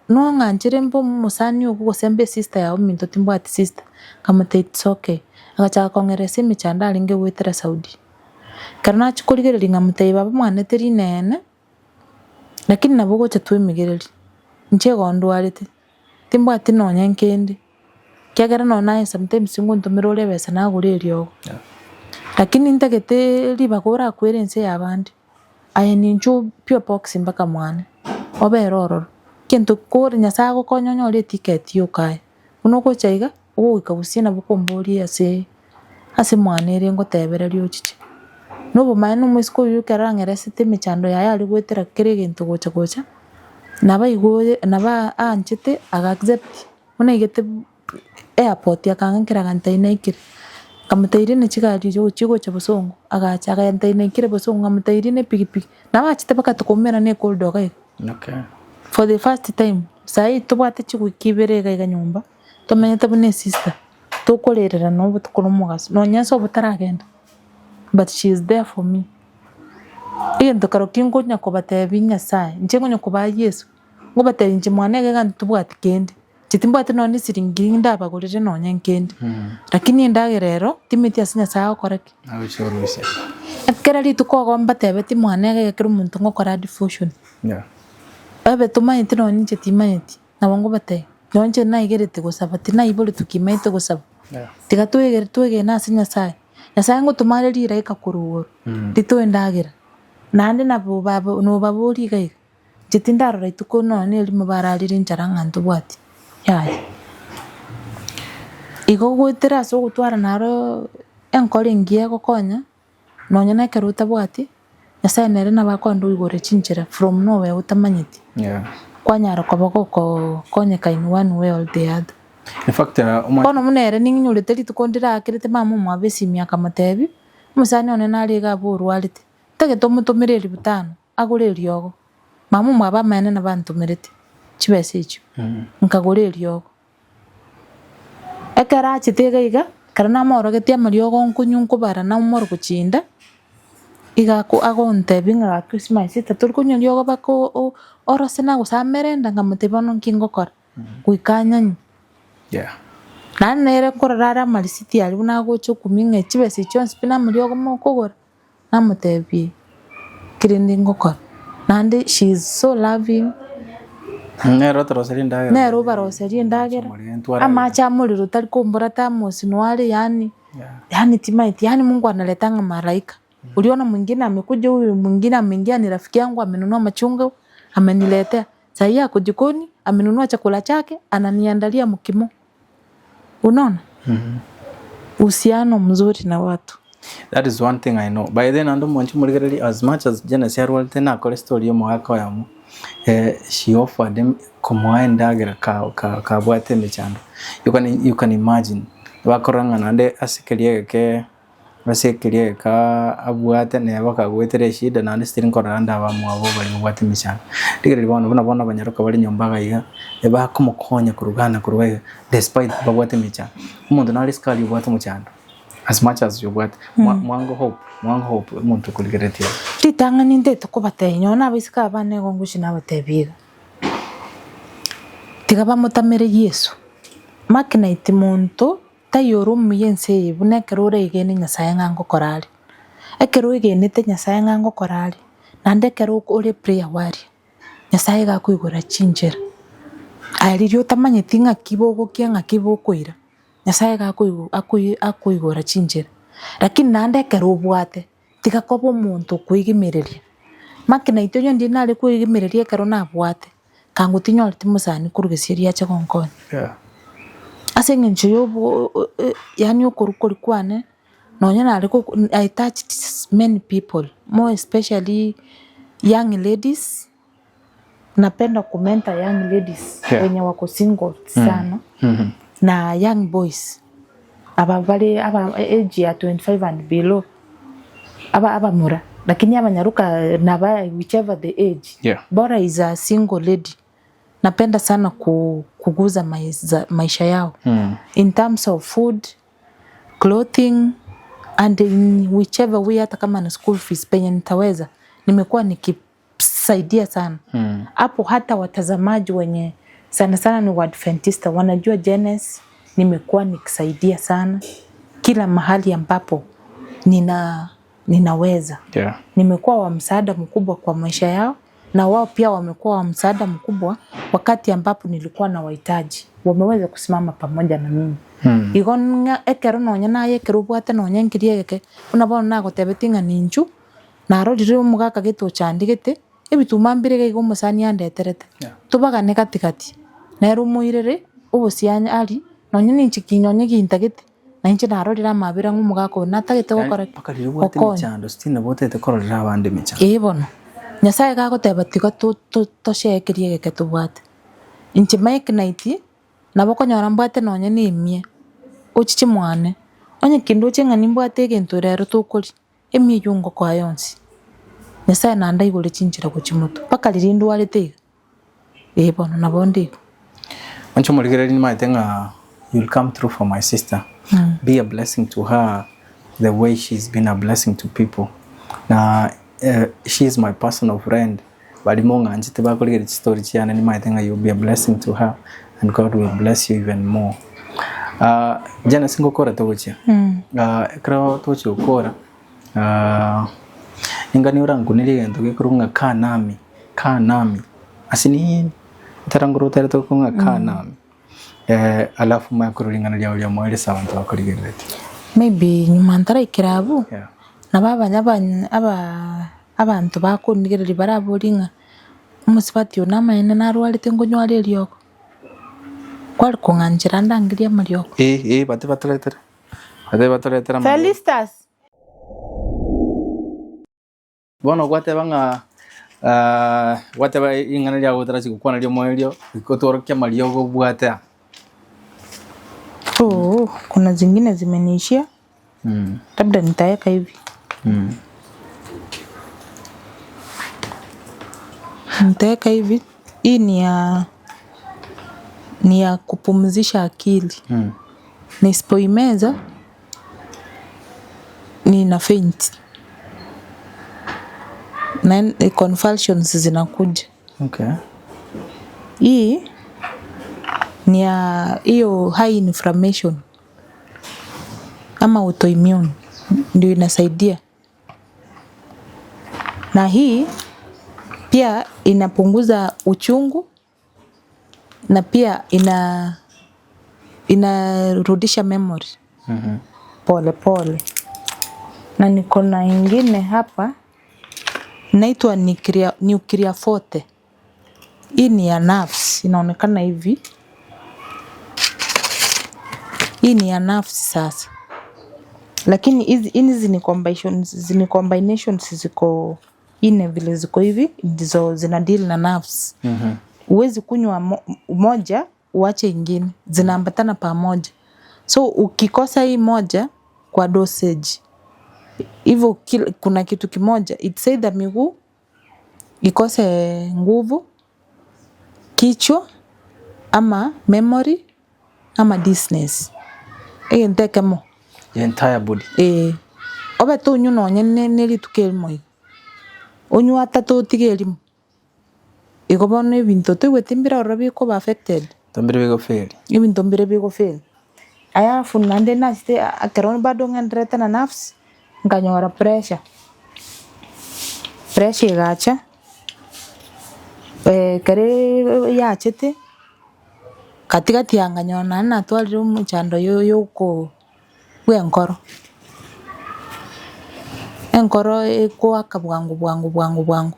nong'anchere mbe omosani ogo gose mbe esister yago ominto timbwati sister, nkamotebia it's okay. Agachaka kong'eresa emechando arenge goetera Saudi. Ekero nachia korigereria nkamotebia baba mwane teri nene, lakini nabo ogocha twemigereria, inche igo ndwarete, timbwati nonye nkende, ekiagera nonye naye sometimes ngontomera ore ebesa nagora eriogo. Lakini ntagete ribaga orakwere ense ya abande, aye ninchuo P.O Box mpaka mwane, obere ororo. Egento kore Nyasaye agokonye onyore eticket yoka aye, buna ogocha iga, ogoika gusii nabo okomboria ase ase mwane ere ngotebereria ochiche. Na obomaene na omoiseke oyio ekero ang'eresete emechando yaye are goetera kera egento gocha gocha, nabo aigoye nabo aanchete aga accept, buna aigete airport akang'akera agantebia naikire, nkamotebia rina chigari echi ogochia gocha bosongo, agacha agantebia naikire bosongo nkamotebia rina epikipiki, nabo achete mpaka tokoumera na ecorridor iga iga. For the first time, saii tobwate chiwiki ibere iga iga nyomba, tomenyete buna esister, tokorererana obotuko na omogaso, nonya ase obotaragenda, but she is there for me. Egento kerokio nkonya kobatebia Nyasaye, inche nkonya kobaa Yeso, nkobatebia inche mwane iga iga ntobwati kende, inche timbwati nonye na esiringi ndabagorere nonye nkende, lakini endagera ero, timanyeti ase Nyasaye agokora ki? Agochirusia. Ekero rituko igo mbatebetie mwane iga iga kera omonto ngokora devotion. Ebe tomanyeti nonye inche timanyeti, nabo ngobatebia, nonye inche naigerete gosaba tinaiboretwe kimaete gosaba, tiga twegere twegene ase Nyasaye. Nyasaye ngotoma are rilaika korwa igoro, ritoe endagera, naende nabo babo nobaborie iga iga, inche tindarora rituko nonye na erimo bararire enchara ng'a ntobwati, yaya. Igo goetera ase ogotwara naro enkoro engiya egokonya, nonye na ekero otabwati, Nyasaye nere nabo akoenda oigore chinchera from nowhere otamanyeti, kwanyara koba gokonyeka in one way or the other. In fact, omwa- Bono buna ere ning'inyorete rituko ndirakerete mama omwabo esimi akamotebia, omosani one nare iga abwo orwarete, ntagete omotomere elifu tano agore eriogo. Mama omwabo amaene nabo antomerete chibesa echio, nkagora eriogo. Ekero achete iga iga, ekero namorogetie amariogo nkonywa nkobara naumora gochia inda, iga ako agontebia ng'a gaki ase my sister tori konywa riogo mpaka orose nagose amere enda nkamotebia bono nki ngokora, goika anyanywe. Naende nere nkorora are amarisiti aria buna agocha okumia ng'a chibesa echi chionsi pi namariogo mokogora. Namotebie kerende ngokora, naende she is so loving. Nere otoroseria endagera. Nere obaroseria endagera, amache amorero tari kombora thermos noo are yaani, yaani timaeti yaani Mungu analeta ng'a malaika. Uliona mwingine amekuja huyu mwingine ameingia ni rafiki yangu amenunua machungwa ameniletea, sahii ako jikoni amenunua chakula chake ananiandalia mukimo. Unaona? Uhusiano mzuri na watu. That is one thing I know. By then naende omonche omorigereria as much as Janice arwarete nakore story ya omogaka oyomo eh, she offered him komoa endagera ka ka kabwate emechando. You can you can imagine bakorora ng'a naende ase keria egeke Ase ekeria egeka abwate neba akagoetera eshida naende still nkorora ande abamwabo baria babwate emechando. Rigereria bono buna bono abanyaroka bare nyomba iga iga, ebakomokonya korwa iga na korwa iga despite babwate emechando. Omonto nare isiko aria obwate omochando as much as obwate mwa mwango hope mwango hope omonto okorigereretie iga. Ritang'ani ntaete kobatebia nonye na abaiseke aba bane igo ngochia nabatebia iga, tiga bamotamere Yeso, mark night monto Taiyo ore omuya ense eye buna ekero oregene Nyasae ng'a ngokora are. Ekero oegenete Nyasae ng'a ngokora are, naende ekero ore prayer warrior, Nyasae iga akoigora chinchera. Aye riria otamanyeti ng'aki bogokia ng'aki bokoira, Nyasae iga akoigora chinchera. Lakini naende ekero obwate, tiga koba omonto okoigemereria. Maki naintwe onye ndiri nare koigemereria ekero nabwate, kango tinyoreti mosani korwa gesieri ache gonkonya. Ase eng'encho ya obo yaani okorwa koria kwane, nonye nare goko I touched many people, more especially young ladies, napenda ku mentor young ladies wenye wako single sana, na young boys, aba bare aba age ya 25 and below, aba abamura, lakini abanyaroka naba whichever the age, bora is a single lady, napenda sana kuguza maisha yao in terms of food. Clothing and in whichever way, hata kama ni school fees penye nitaweza, nimekuwa nikisaidia sana hapo. Hata watazamaji wenye sana sana ni Waadventista wanajua Janice, nimekuwa nikisaidia sana kila mahali ambapo ninaweza. Nimekuwa wa msaada mkubwa kwa maisha yao, na wao pia wamekuwa wa msaada mkubwa wakati ambapo nilikuwa na wahitaji, wameweza kusimama pamoja na mimi. Igo ng'a ekero nonya naye ekero obwate nonya nkeri egeke, buna bono nagotebetie ng'a ninchu, narorire omogaka gete ochandigete, ebituma mbire iga iga omosani andeterete, tobagane katikati, nere omoirere, obosianya aria, nonya ninche ki nonya gintagete, na inche narorire amabera ng'a omogaka oyo natagete Yaani gokora ki? mpaka riria obwate Gokonya. emechando still nabo otagete kororera abande emechando. Ee bono, Nyasaye gagoteba tiga to- to- toshare keria egeke tobwate. Inche Mike Night, nabo okonyora mbwate nonye na emia, ochiche mwane, onye kindoche ng'a nimbwate egento rero tokoria, emia eywo ngokoa yonsi. Nyasaye naende aigore chinchera gochia motwe, mpaka riria ndwarete iga, ee bono nabo nde igo. Inche omorigereria nimanyete ng'a you'll come through for my sister. Be a blessing to her the way she's been a blessing to people. Na she is my personal friend. Baria mong'anchete bakorigereria chistory chiane nimanyete ng'a you'll be a blessing to her and God will bless you even more. Ah, Janice ngokora togochia. Ah, ekero togochia gokora ah, ningani orankunerie egento gekorwa ng'a kaa nami, kaa nami ase nini ekero ngoro oterete okong'a kaa nami alafu omanye korwa ring'ana riago ria moerio ase abanto bakorigereretie. Maybe nyuma ntaraikera abwo, Yeah. nabo abanya abany aba abanto bakondigereria baraborie ng'a omosubati oyo namaene narwarete nkonywa are eriogo, kware kong'anchera ndangerie amariogo. Eh, eh, bate batoretere, bate batoretere amariogo. Felistus! Bono gwateba ng'a ah, gwateba ring'ana riago otarachia gokwana riomoerio, goika otworokie amariogo obwate aa. Oo, kuna zingine zimeniishia, labda nitaeka hivi. Nitaeka hivi, hii ni ya ni ya kupumzisha akili. Nisipoimeza nina faint. Na convulsions zinakuja. Hii ni ya hiyo high inflammation ama autoimmune ndio inasaidia. Na hii pia inapunguza uchungu na pia inarudisha memory pole pole. Na niko na ingine hapa inaitwa Nuclear, Nuclear Forte. Hii ni ya nerves, inaonekana hivi. Hii ni ya nerves sasa. Lakini hizi hizi ni combinations, ni combinations ziko ine vile ziko hivi ndizo zina deal na nerves. Huwezi kunywa moja uache ingine, zinaambatana pamoja. So ukikosa hii moja kwa dosage hivyo, kuna kitu kimoja, it's either miguu ikose nguvu, kichwa ama memory ama dizziness. Egento ekemo. The entire body. Ee, obe tonywa nonye ne rituko erimo iga, onywe atato otige erimo, igo bono ebinto toigweti mbire ororo bikoba affected. Mbire bigofeli. Ebinto mbire bigofeli. Alafu naende nachete ekero bado ng'endererete na nerves, nkanyora pressure, pressure egacha, ekere yachete, katikati ya nkanyora naende natwarire omochando yoko bwa enkoro. Enkoro ekoaka bwango bwango bwango bwango,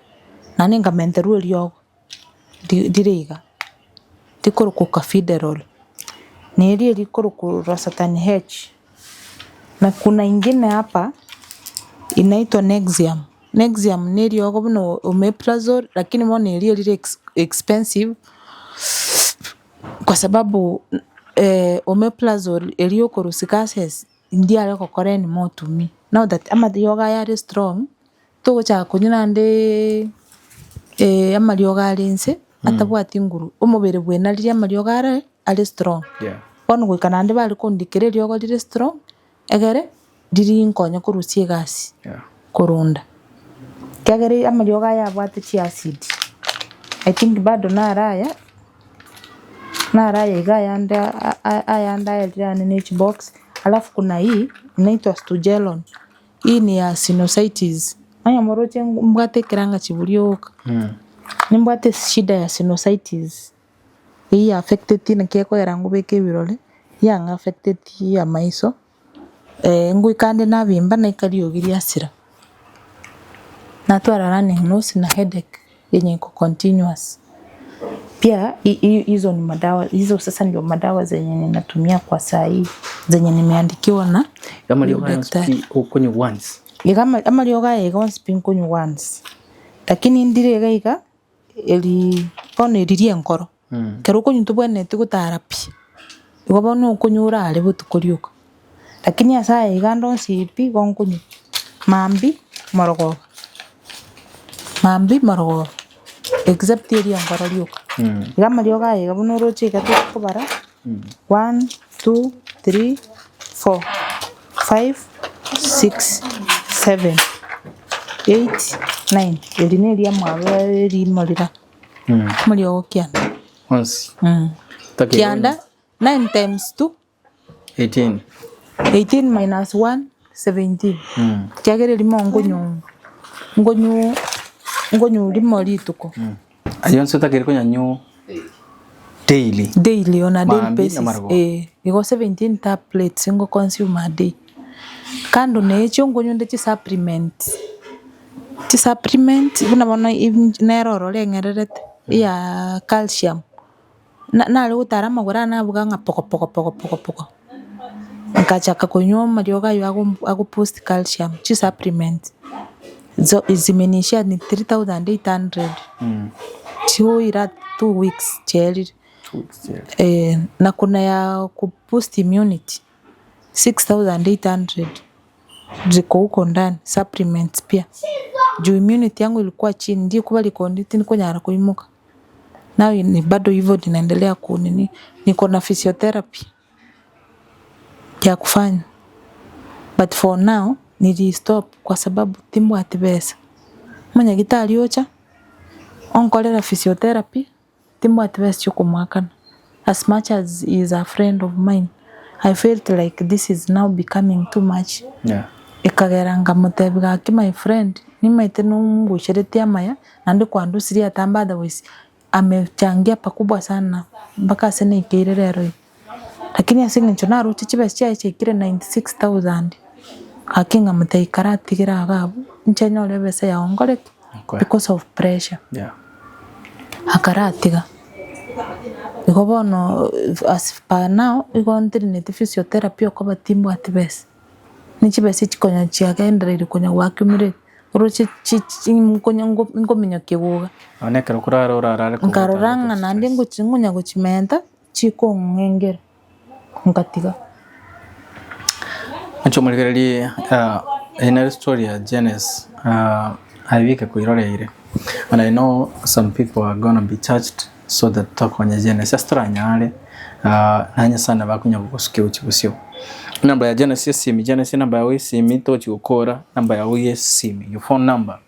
naende nkamenterwa eriogo rire iga, rikorokwa cafidrol, na eria rikorokwa Losartan H. Na kuna ingine hapa inaitwa Nexium. Nexium na eriogo buna omeprazole, lakini bono eria rire expensive kwa sababu omeprazole eria okorusia gases ndiare gokora anymore to me. Now that amariogo aya are strong, togochaka konywa naendeee amariogo are nse, atabwati nguru, omobere bwenarire amariogo are are strong. Bono goika naende bare kondikera eriogo rire strong, Egere, ririnkonya korusia egasi korunda. Ekiagera amariogo aya abwate chiacid. I think bado naraya, naraya iga ayande ayande ayarire ane ne chibox, alafu kuna hii inaitwa stugelon. Hii ni ya sinusitis. Onye moroche mbwate ekeranga chiburi oka. Nimbwate shida ya sinusitis. Eyio ya affecteti naki ekogera ngobeke ebirore, yang'a affecteti amaiso, ngoika ande nabimba naika riogi riasira. Natwara running nose na headache yenye iko continuous. Pia hizo ni madawa, hizo sasa ndio madawa zenye ninatumia kwa saa hii zenye nimeandikiwa na Amariogo aya daktari. pi okonywa once. Iga amariogo aya iga onsi pi nkonywa once. Lakini ndire iga iga eri bono eri ria enkoro. Ekero okonywa tobwenereti gotara pi, igo bono okonywa orare botuko rioka. Lakini ase aya iga ande onsi pi igo nkonywa, mambia morogoba, mambia morogoba, except eria enkoro rioka. Iga amariogo aya iga buna oroche iga tokobara, one, two, three, four, five, six, seven, eight, nine, eri na eria mwabo erimo rira, omoriogo kianda. Onsi. Takeri Kianda, nine times two. 18. 18 minus 1, 17. Ekiagera erimo nkonyu nkonyu nkonyu rimo rituko. Ayio onsi otakeire konyanywa daily. Daily on a daily Maambia na basis. marogoba. Eh, igo 17 tablets ngo consume a day. Kando na echio nkonywa chi supplement. Chi supplement buna bono nere ororo eng'ererete ya calcium. Nare gotara amagoro ane nabuga ng'a poko poko poko poko poko. Nkachaka konywa amariogo aywo ago boost calcium, chi supplement. Zimenishia ni 3800. Chigoira 2 weeks chiarire. Eh, na kuna ya ku boost immunity 6800 ziko huko ndani supplements pia juu immunity yangu ilikuwa chini ndi kuba likondi tindikonyara kuimuka nayo ni bado hivyo ninaendelea kunini niko na physiotherapy ya kufanya but for now nili stop kwa sababu timbwati besa omonyagitari ocha onkorera physiotherapy timbwati besa chiokomwakana as much as he is a friend of mine I felt like this is now becoming too much. Ekagera nkamotebia gaki my friend nimaete nongocheretie amaya naende kwandusirie atambe otherwise amechangia pakubwa sana mpaka ase naikeire rero iga. Lakini ase eng'encho naroche chibesa chiaye chiaikire 96,000 gaki nkamotebia karatigere iga abwo inche nyore ebesa yago nkore ki? Because of pressure. Akaratiga. Igo bono as per now igo ntenenete physiotherapy okoba timbwati besa. Ne chibesa echi konya chiagendereire konya goaccumulate oroche nkonya nkominyokia igoga. Nonye ekero okorara orarare Nkarora ng'a naende ngochi ngonya gochimenta chikong'engera nkatiga. Inche omorigereria eye nere story ya Genes aye koiroreire and I know some people are gonna be touched so that tokonya Genes ase toranyare nanye sana bakonya gogosukia gochia bosio. Number ya Genes esimi Genes enamba yago esimi tochi gokora number yago ya esimi your phone number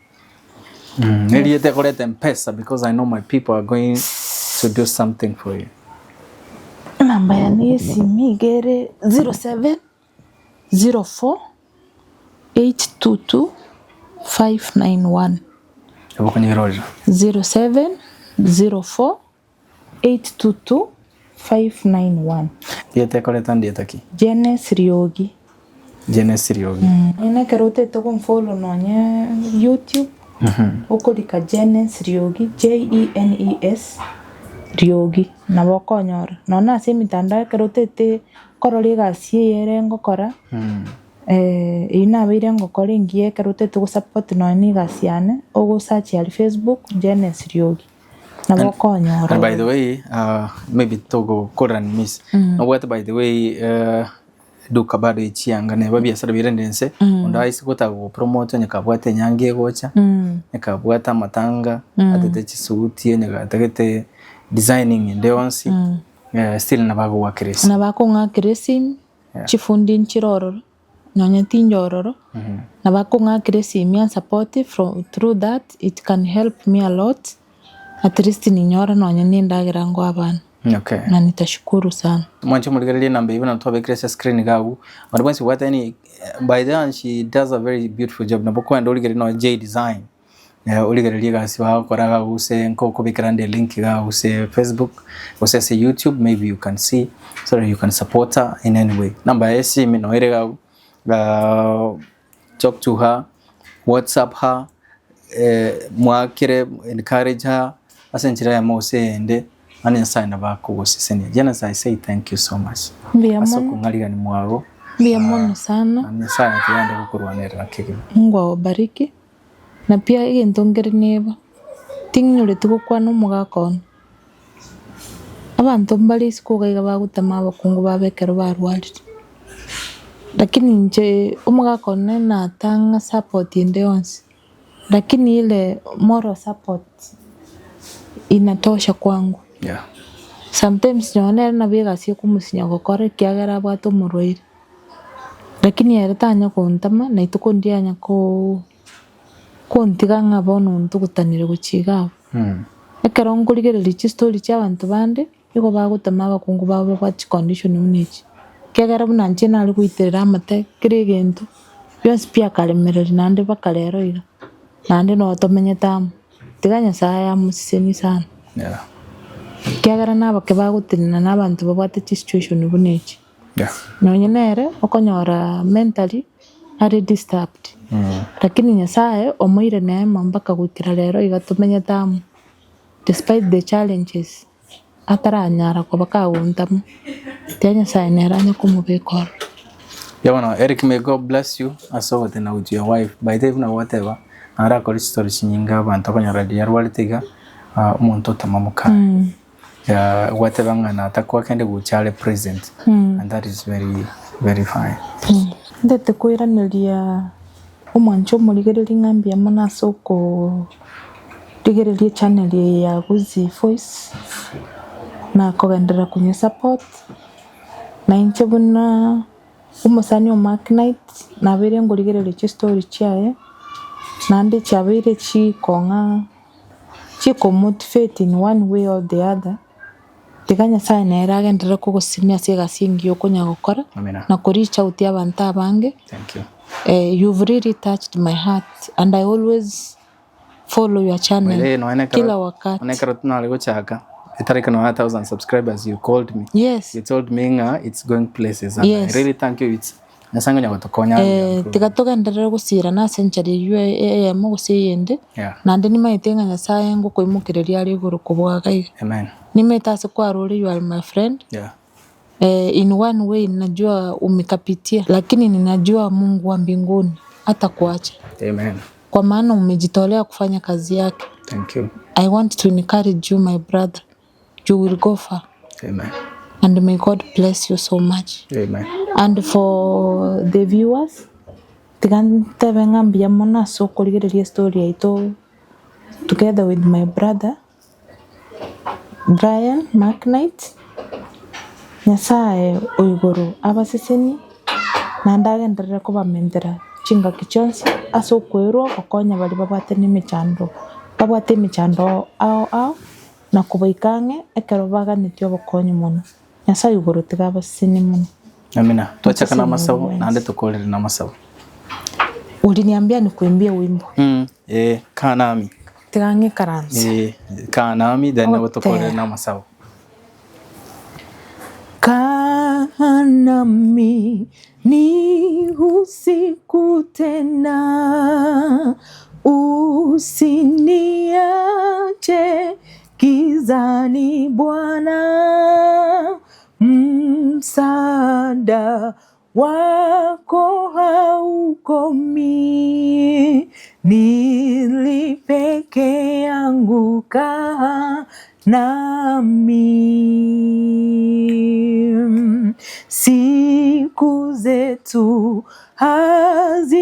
neriete ekoreta mpesa because I know my people are going to do something for you. Enamba yane ya esimi iga ere 07 04 822 591. Nabo okonyerorera. 07 04 822 591. Ndiete ekoreta ndieta ki? Jenes Riogi. Jenes Riogi. Nonye ekero otagete gonfollow nonye YouTube, okorika Jenes Riogi, J E N E S Riogi, nabo okonyora. Nonye ase emitandao ekero otagete korora egasi eye ere ngokora, eywo nabeire ngokora engiya ekero otagete gosupport nonye na egasi yane, ogosearch aria Facebook, Jenes Riogi, nabo okonyora. And by the way, maybe togokorera ni miss. Nobwate by the way duka bado echianga neba biasara birende nse onde aise gotaka gopromote onye kabwate enyangi egocha onye kabwate amatanga atete chisuti onye gatagete designing ende yonsi still nabo agowakera esimi. Nabo akong'akera esimi, chifundi nchire ororo. Nonye tinye ororo, nabo akong'akera esimi ansupport from through that it can help me a lot, at least ninyore nonye na endagera ngoa abana. Okay. Na nitashukuru sana. Mwanche morigererie enamba eyio buna twabekire ase screen iga abwo. Onde bwensi obwate any by the way she does a very beautiful job nabo kwenda origererie nonya J design origererie egasi bagokora iga abwo gose nkokobekera ande elink iga abwo gose Facebook gose ase YouTube maybe you can see so that you can support her in any way. Namba yaye esimi noyo ere iga abwo talk to her, whatsapp her. Mwakere encourage her ase enchera eyemo gose eyende, mani Nyasaye nabo akogosesenia. Janice I say thank you so much Mbuya ase mono. okong'arigani mwago Mbuya mono sana. na Nyasaye atiyande gokorwanerera kegima. Mungu awabariki, na pia egento nkere neba, ting'inyoreti gokwana omogaka one. Abanto mbare isiko iga iga bagotama abakungu babo ekero barwarire, lakini inche omogaka one natang'a support ende yonsi. Lakini ile moral support inatosha kwangu. Yeah. Sometimes nonye nere nabo egasi ekomosinya gokora ekiagera abwate omorwaire. Lakini ere tanya gontama na ituko ndianya koo kontiga ng'a bono ntugutanire gochia iga abwo. Ekero nkorigereria chistory chia abanto bande, nigo bagotama abakungu babo babwate chicondition buna echi. Ekiagera buna inche nare goiterera amate kera egento, bionsi pi akaremereria naende mpaka rero iga, naende noo tomenyete amo. Tiga Nyasaye amosesenie sana. Yeah. Ekiagera nabake bagotenena na abanto babwate chisituation buna echi. Yeah. Nonye nere okonyora mentally are disturbed. Lakini Nyasaye omoire neema mpaka goikera rero iga tomenyete amo despite the challenges ataranyara koba kagontama, tiga Nyasaye nere anye komobeka ororo. Mbuya bono Eric may God bless you ase ogotena with your wife by the way buna gwateba narakore chistory chinyinge abanto okonyora riria arwarete iga omonto otama mokaye gwateba ng'a natakoa kende gocha are present and that is very very fine. Ntete koiraneria omwancho omorigereria ng'a mbuya mono ase okorigereria echannel eye ya Gusii Voice na kogenderera konye support, na inche buna omosani o Mark Knight nabeire nkorigereria chistory chiaye, naende chiabeire chikong'a chikomotivate in one way or the other. Tiga Nyasaye nere agenderere kogosemia ase egasi engiya okonya gokora Amina. na ko reach out abanto abange. Thank you. You've really touched my heart and I always follow your channel By the way, nonya ekero- kila wakati. nonya ekero nare gochaka etariki nonya 1000 subscribers you called me. Yes. You told me ng'a it's going places and Yes. I really thank you. It's Nyasaye ngonya gotokonya. Tiga togenderere gosirana ase enchera eywo eyemo gose eyende, Yeah. naende nimaete ng'a Nyasaye ngokoimokereria are igoro kobua iga iga. Amen. Nimaete ase kwarure you are my friend. Yeah. In one way najua umekapitia lakini ninajua Mungu wa mbinguni hatakuacha. Amen. Kwa maana umejitolea kufanya kazi yake. Thank you. I want to encourage you my brother. You will go far. Amen. And may God bless you so much. Amen. And for the viewers, tiga ntebe ng'a mbuya mono ase okorigereria estory yaito together with my brother Brian Macknight. Nyasaye o igoro abasesenie naende agenderere kobamentera chingaki chionsi ase okwerwa gokonya baria babwate na emechando babwate emechando ao ao na kobaika ang'e ekero baganetie obokonyi mono. Nyasaye o igoro tiga abasesenie mono. Amina. Twachaka na Mosesenie amasabo bwensi. naende tokorere na amasabo. Uliniambia nikuimbie wimbo. Eh, kaa nami. Tiga ng'ikaranse. Eh, kaa nami then nabo tokorere Ogotera. na amasabo. Kaa nami ni usiku tena, usiniache gizani Bwana, msaada wako haukomi, nili peke yangu, kaa nami. Siku zetu hazikawi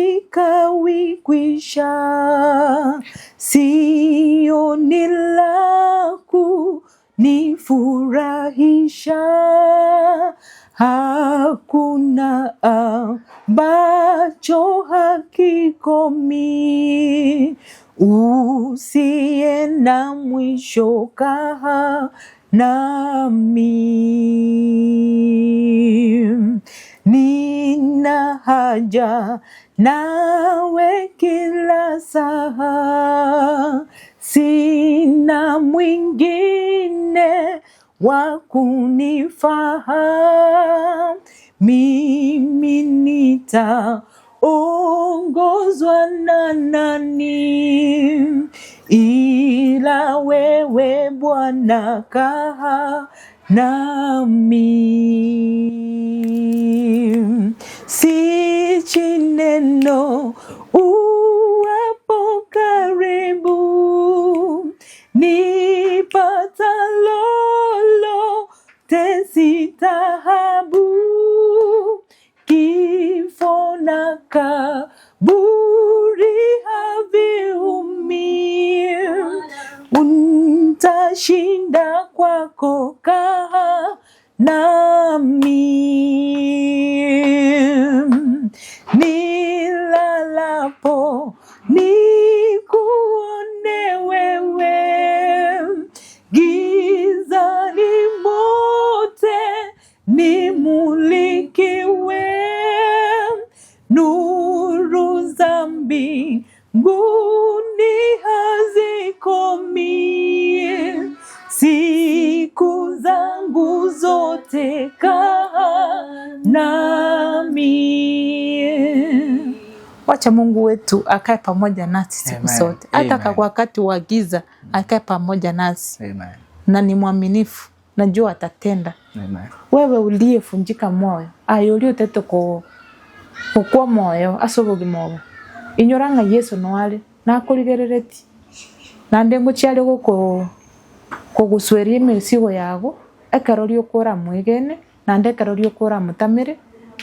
kwisha, sioni la kunifurahisha. Hakuna ambacho hakikomi, usiye na mwisho kaa nami. Nina haja nawe kila saa, sina mwingine wa kunifaa. Mimi nitaongozwa na nani ila wewe Bwana, kaa nami. Sichi neno uwapo karibu, nipata lolote si taabu, kifo na kaburi haviumi, utashinda kwako kaa nami. Nilalapo nikuone wewe, gizani mote nimulikiwe, nuru za mbinguni hazikomi, siku zangu zote kaa nami. Wacha Mungu wetu akae pamoja nasi siku Amen. zote, hata Amen. kwa wakati wa giza akae pamoja nasi, Amen. na ni mwaminifu, najua atatenda. Amen. Wewe uliyefunjika moyo ayo uliotete kukwa moyo ase obogima obo inyora ng'a Yesu noare nakorigerereti naende ngochiare goko kogusweria emesigo yago ekero riokora mwegene naende ekero riokora motamere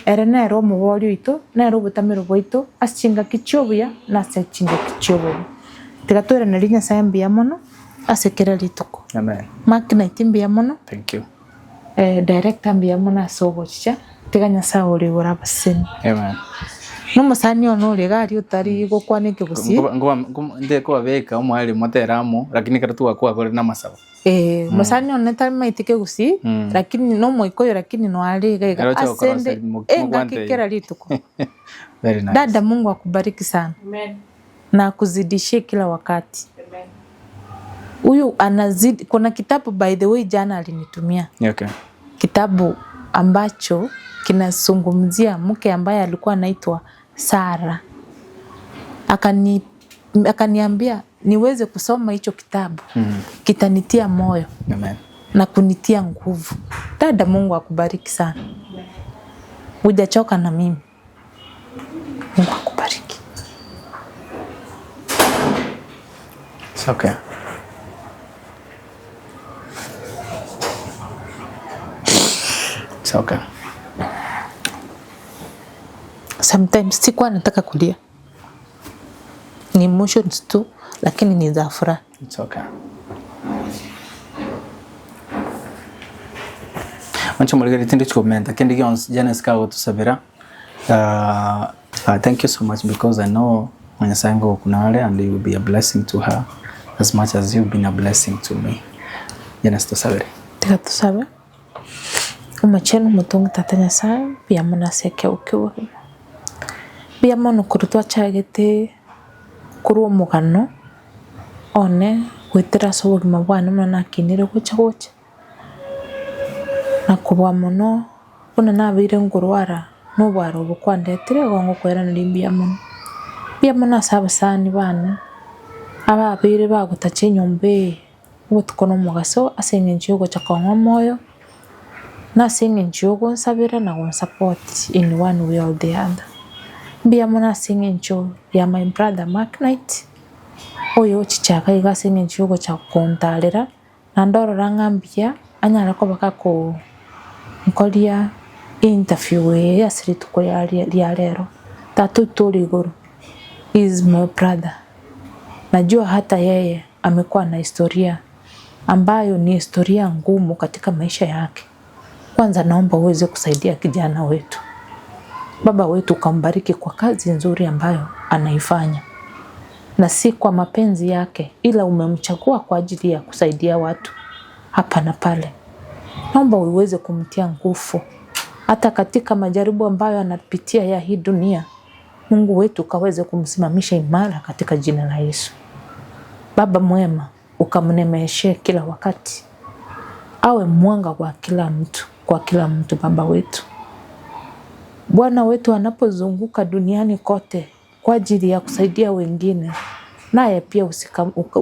ere nere omobori oito nere obotamero bwaito ase chingaki chia obuya na ase chingaki chia obobe. Tiga toiraneria Nyasaye mbuya mono ase kera rituko. Amen. Mark Knight mbuya mono. Thank you. Director mbuya mono ase ogochicha tiga Nyasaye ore igoro abaseni. Amen. Nomosani one ore iga aria otari gokwana ekegusii. Ndekobabeka omwalimu moteramo lakini ekero twakwa na amasabo. Mosani one tamaete kegusii lakini nomoikoyo lakini noare iga iga Ero oche ase gokorosa ende engaki mogwante kera rituko. Very nice. Dada, Mungu akubariki sana. Amen. Na akuzidishie kila wakati. Amen. Huyu anazidi, kuna kitabu by the way jana alinitumia. Okay. Kitabu ambacho kinazungumzia mke ambaye alikuwa anaitwa Sara. Akaniambia niweze kusoma hicho kitabu. Kitanitia moyo. Amen. Na kunitia nguvu. Dada, Mungu akubariki sana. Hujachoka na mimi. Mungu akubariki. It's okay. It's okay. Sometimes sikuwa nataka kulia. Ni emotions tu, lakini ni za furaha. It's okay. Mancho muligeri tindi chikomenta kendi gyonsi Janice kago tusabira. Thank you so much because I know Nyasaye ngo kunale and you will be a blessing to her as much as you've been a blessing to me. Janice tusabire. Tika tusabe. Umachenu mutungu tata Nyasaye bia munaseke ukiwa. Bia mono kurutwa chagete kurwo mugano one gwitira so bugima bwane muno nakinire gocha gocha. Na kubwa muno buna nabire ngurwara nobwaro obukwandetire gongo kweranera mbia muno. Mbia muno ase abasani bane ababire bagutacha enyomba eye obotuko na omogaso ase eng'encho ya ogocha kong'a omoyo na ase eng'encho ya ogonsabera na gonsupport in one way or the other. Mbia muno ase eng'encho ya my brother Mark Knight oyo ochichaka iga ase eng'encho ya ogocha kontarera naende orora ng'a mbuya anyare koba kako nkoria interview eye ase rituko ria rero. Tata oito ore igoro is my brother. Najua hata yeye amekuwa na historia ambayo ni historia ngumu katika maisha yake. Kwanza naomba uweze kusaidia kijana wetu, baba wetu, ukambariki kwa kazi nzuri ambayo anaifanya, na si kwa mapenzi yake, ila umemchagua kwa ajili ya kusaidia watu hapa na pale. Naomba uweze kumtia nguvu hata katika majaribu ambayo anapitia ya hii dunia. Mungu wetu ukaweze kumsimamisha imara katika jina la Yesu. Baba mwema, ukamnemeshe kila wakati, awe mwanga kwa kila mtu, kwa kila mtu. Baba wetu, Bwana wetu anapozunguka duniani kote kwa ajili ya kusaidia wengine, naye pia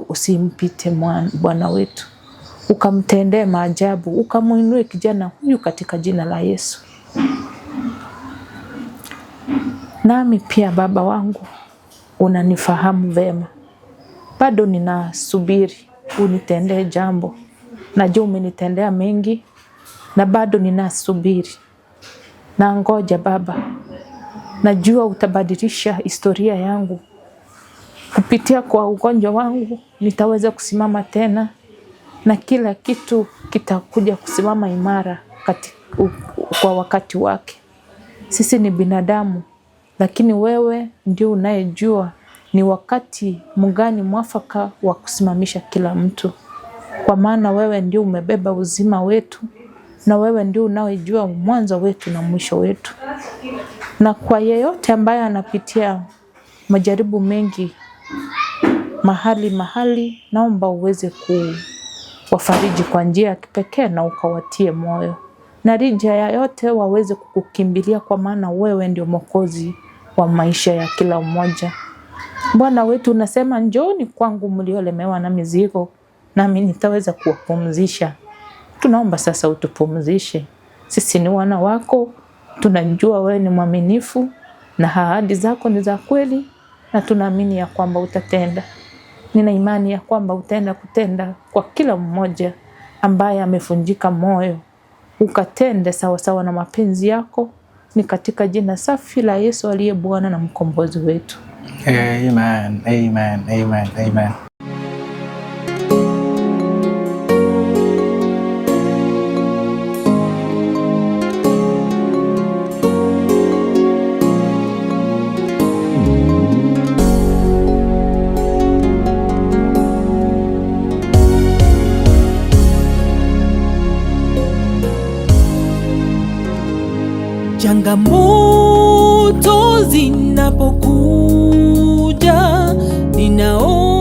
usimpite Bwana wetu, ukamtendee maajabu, ukamuinue kijana huyu katika jina la Yesu. Nami pia Baba wangu unanifahamu vema, bado ninasubiri unitendee jambo. Najua umenitendea mengi na bado ninasubiri na ngoja Baba. Najua utabadilisha historia yangu kupitia kwa ugonjwa wangu, nitaweza kusimama tena na kila kitu kitakuja kusimama imara kwa wakati wake. Sisi ni binadamu, lakini wewe ndio unayejua ni wakati mgani mwafaka wa kusimamisha kila mtu, kwa maana wewe ndio umebeba uzima wetu na wewe ndio unayejua mwanzo wetu na mwisho wetu. Na kwa yeyote ambaye anapitia majaribu mengi mahali, naomba uweze kuwafariji kwa njia ya kipekee na ukawatie moyo, na rija ya yote waweze kukukimbilia, kwa maana wewe ndio Mwokozi wa maisha ya kila mmoja. Bwana wetu unasema, njooni kwangu mliolemewa na mizigo, nami nitaweza kuwapumzisha. Tunaomba sasa utupumzishe. Sisi ni wana wako, tunajua wewe ni mwaminifu na ahadi zako ni za kweli, na tunaamini ya kwamba utatenda. Nina imani ya kwamba utaenda kutenda kwa kila mmoja ambaye amefunjika moyo, ukatende sawasawa na mapenzi yako. Ni katika jina safi la Yesu aliye Bwana na mkombozi wetu. Amen, amen, amen, amen. Changamoto zinapokuja, ninaomba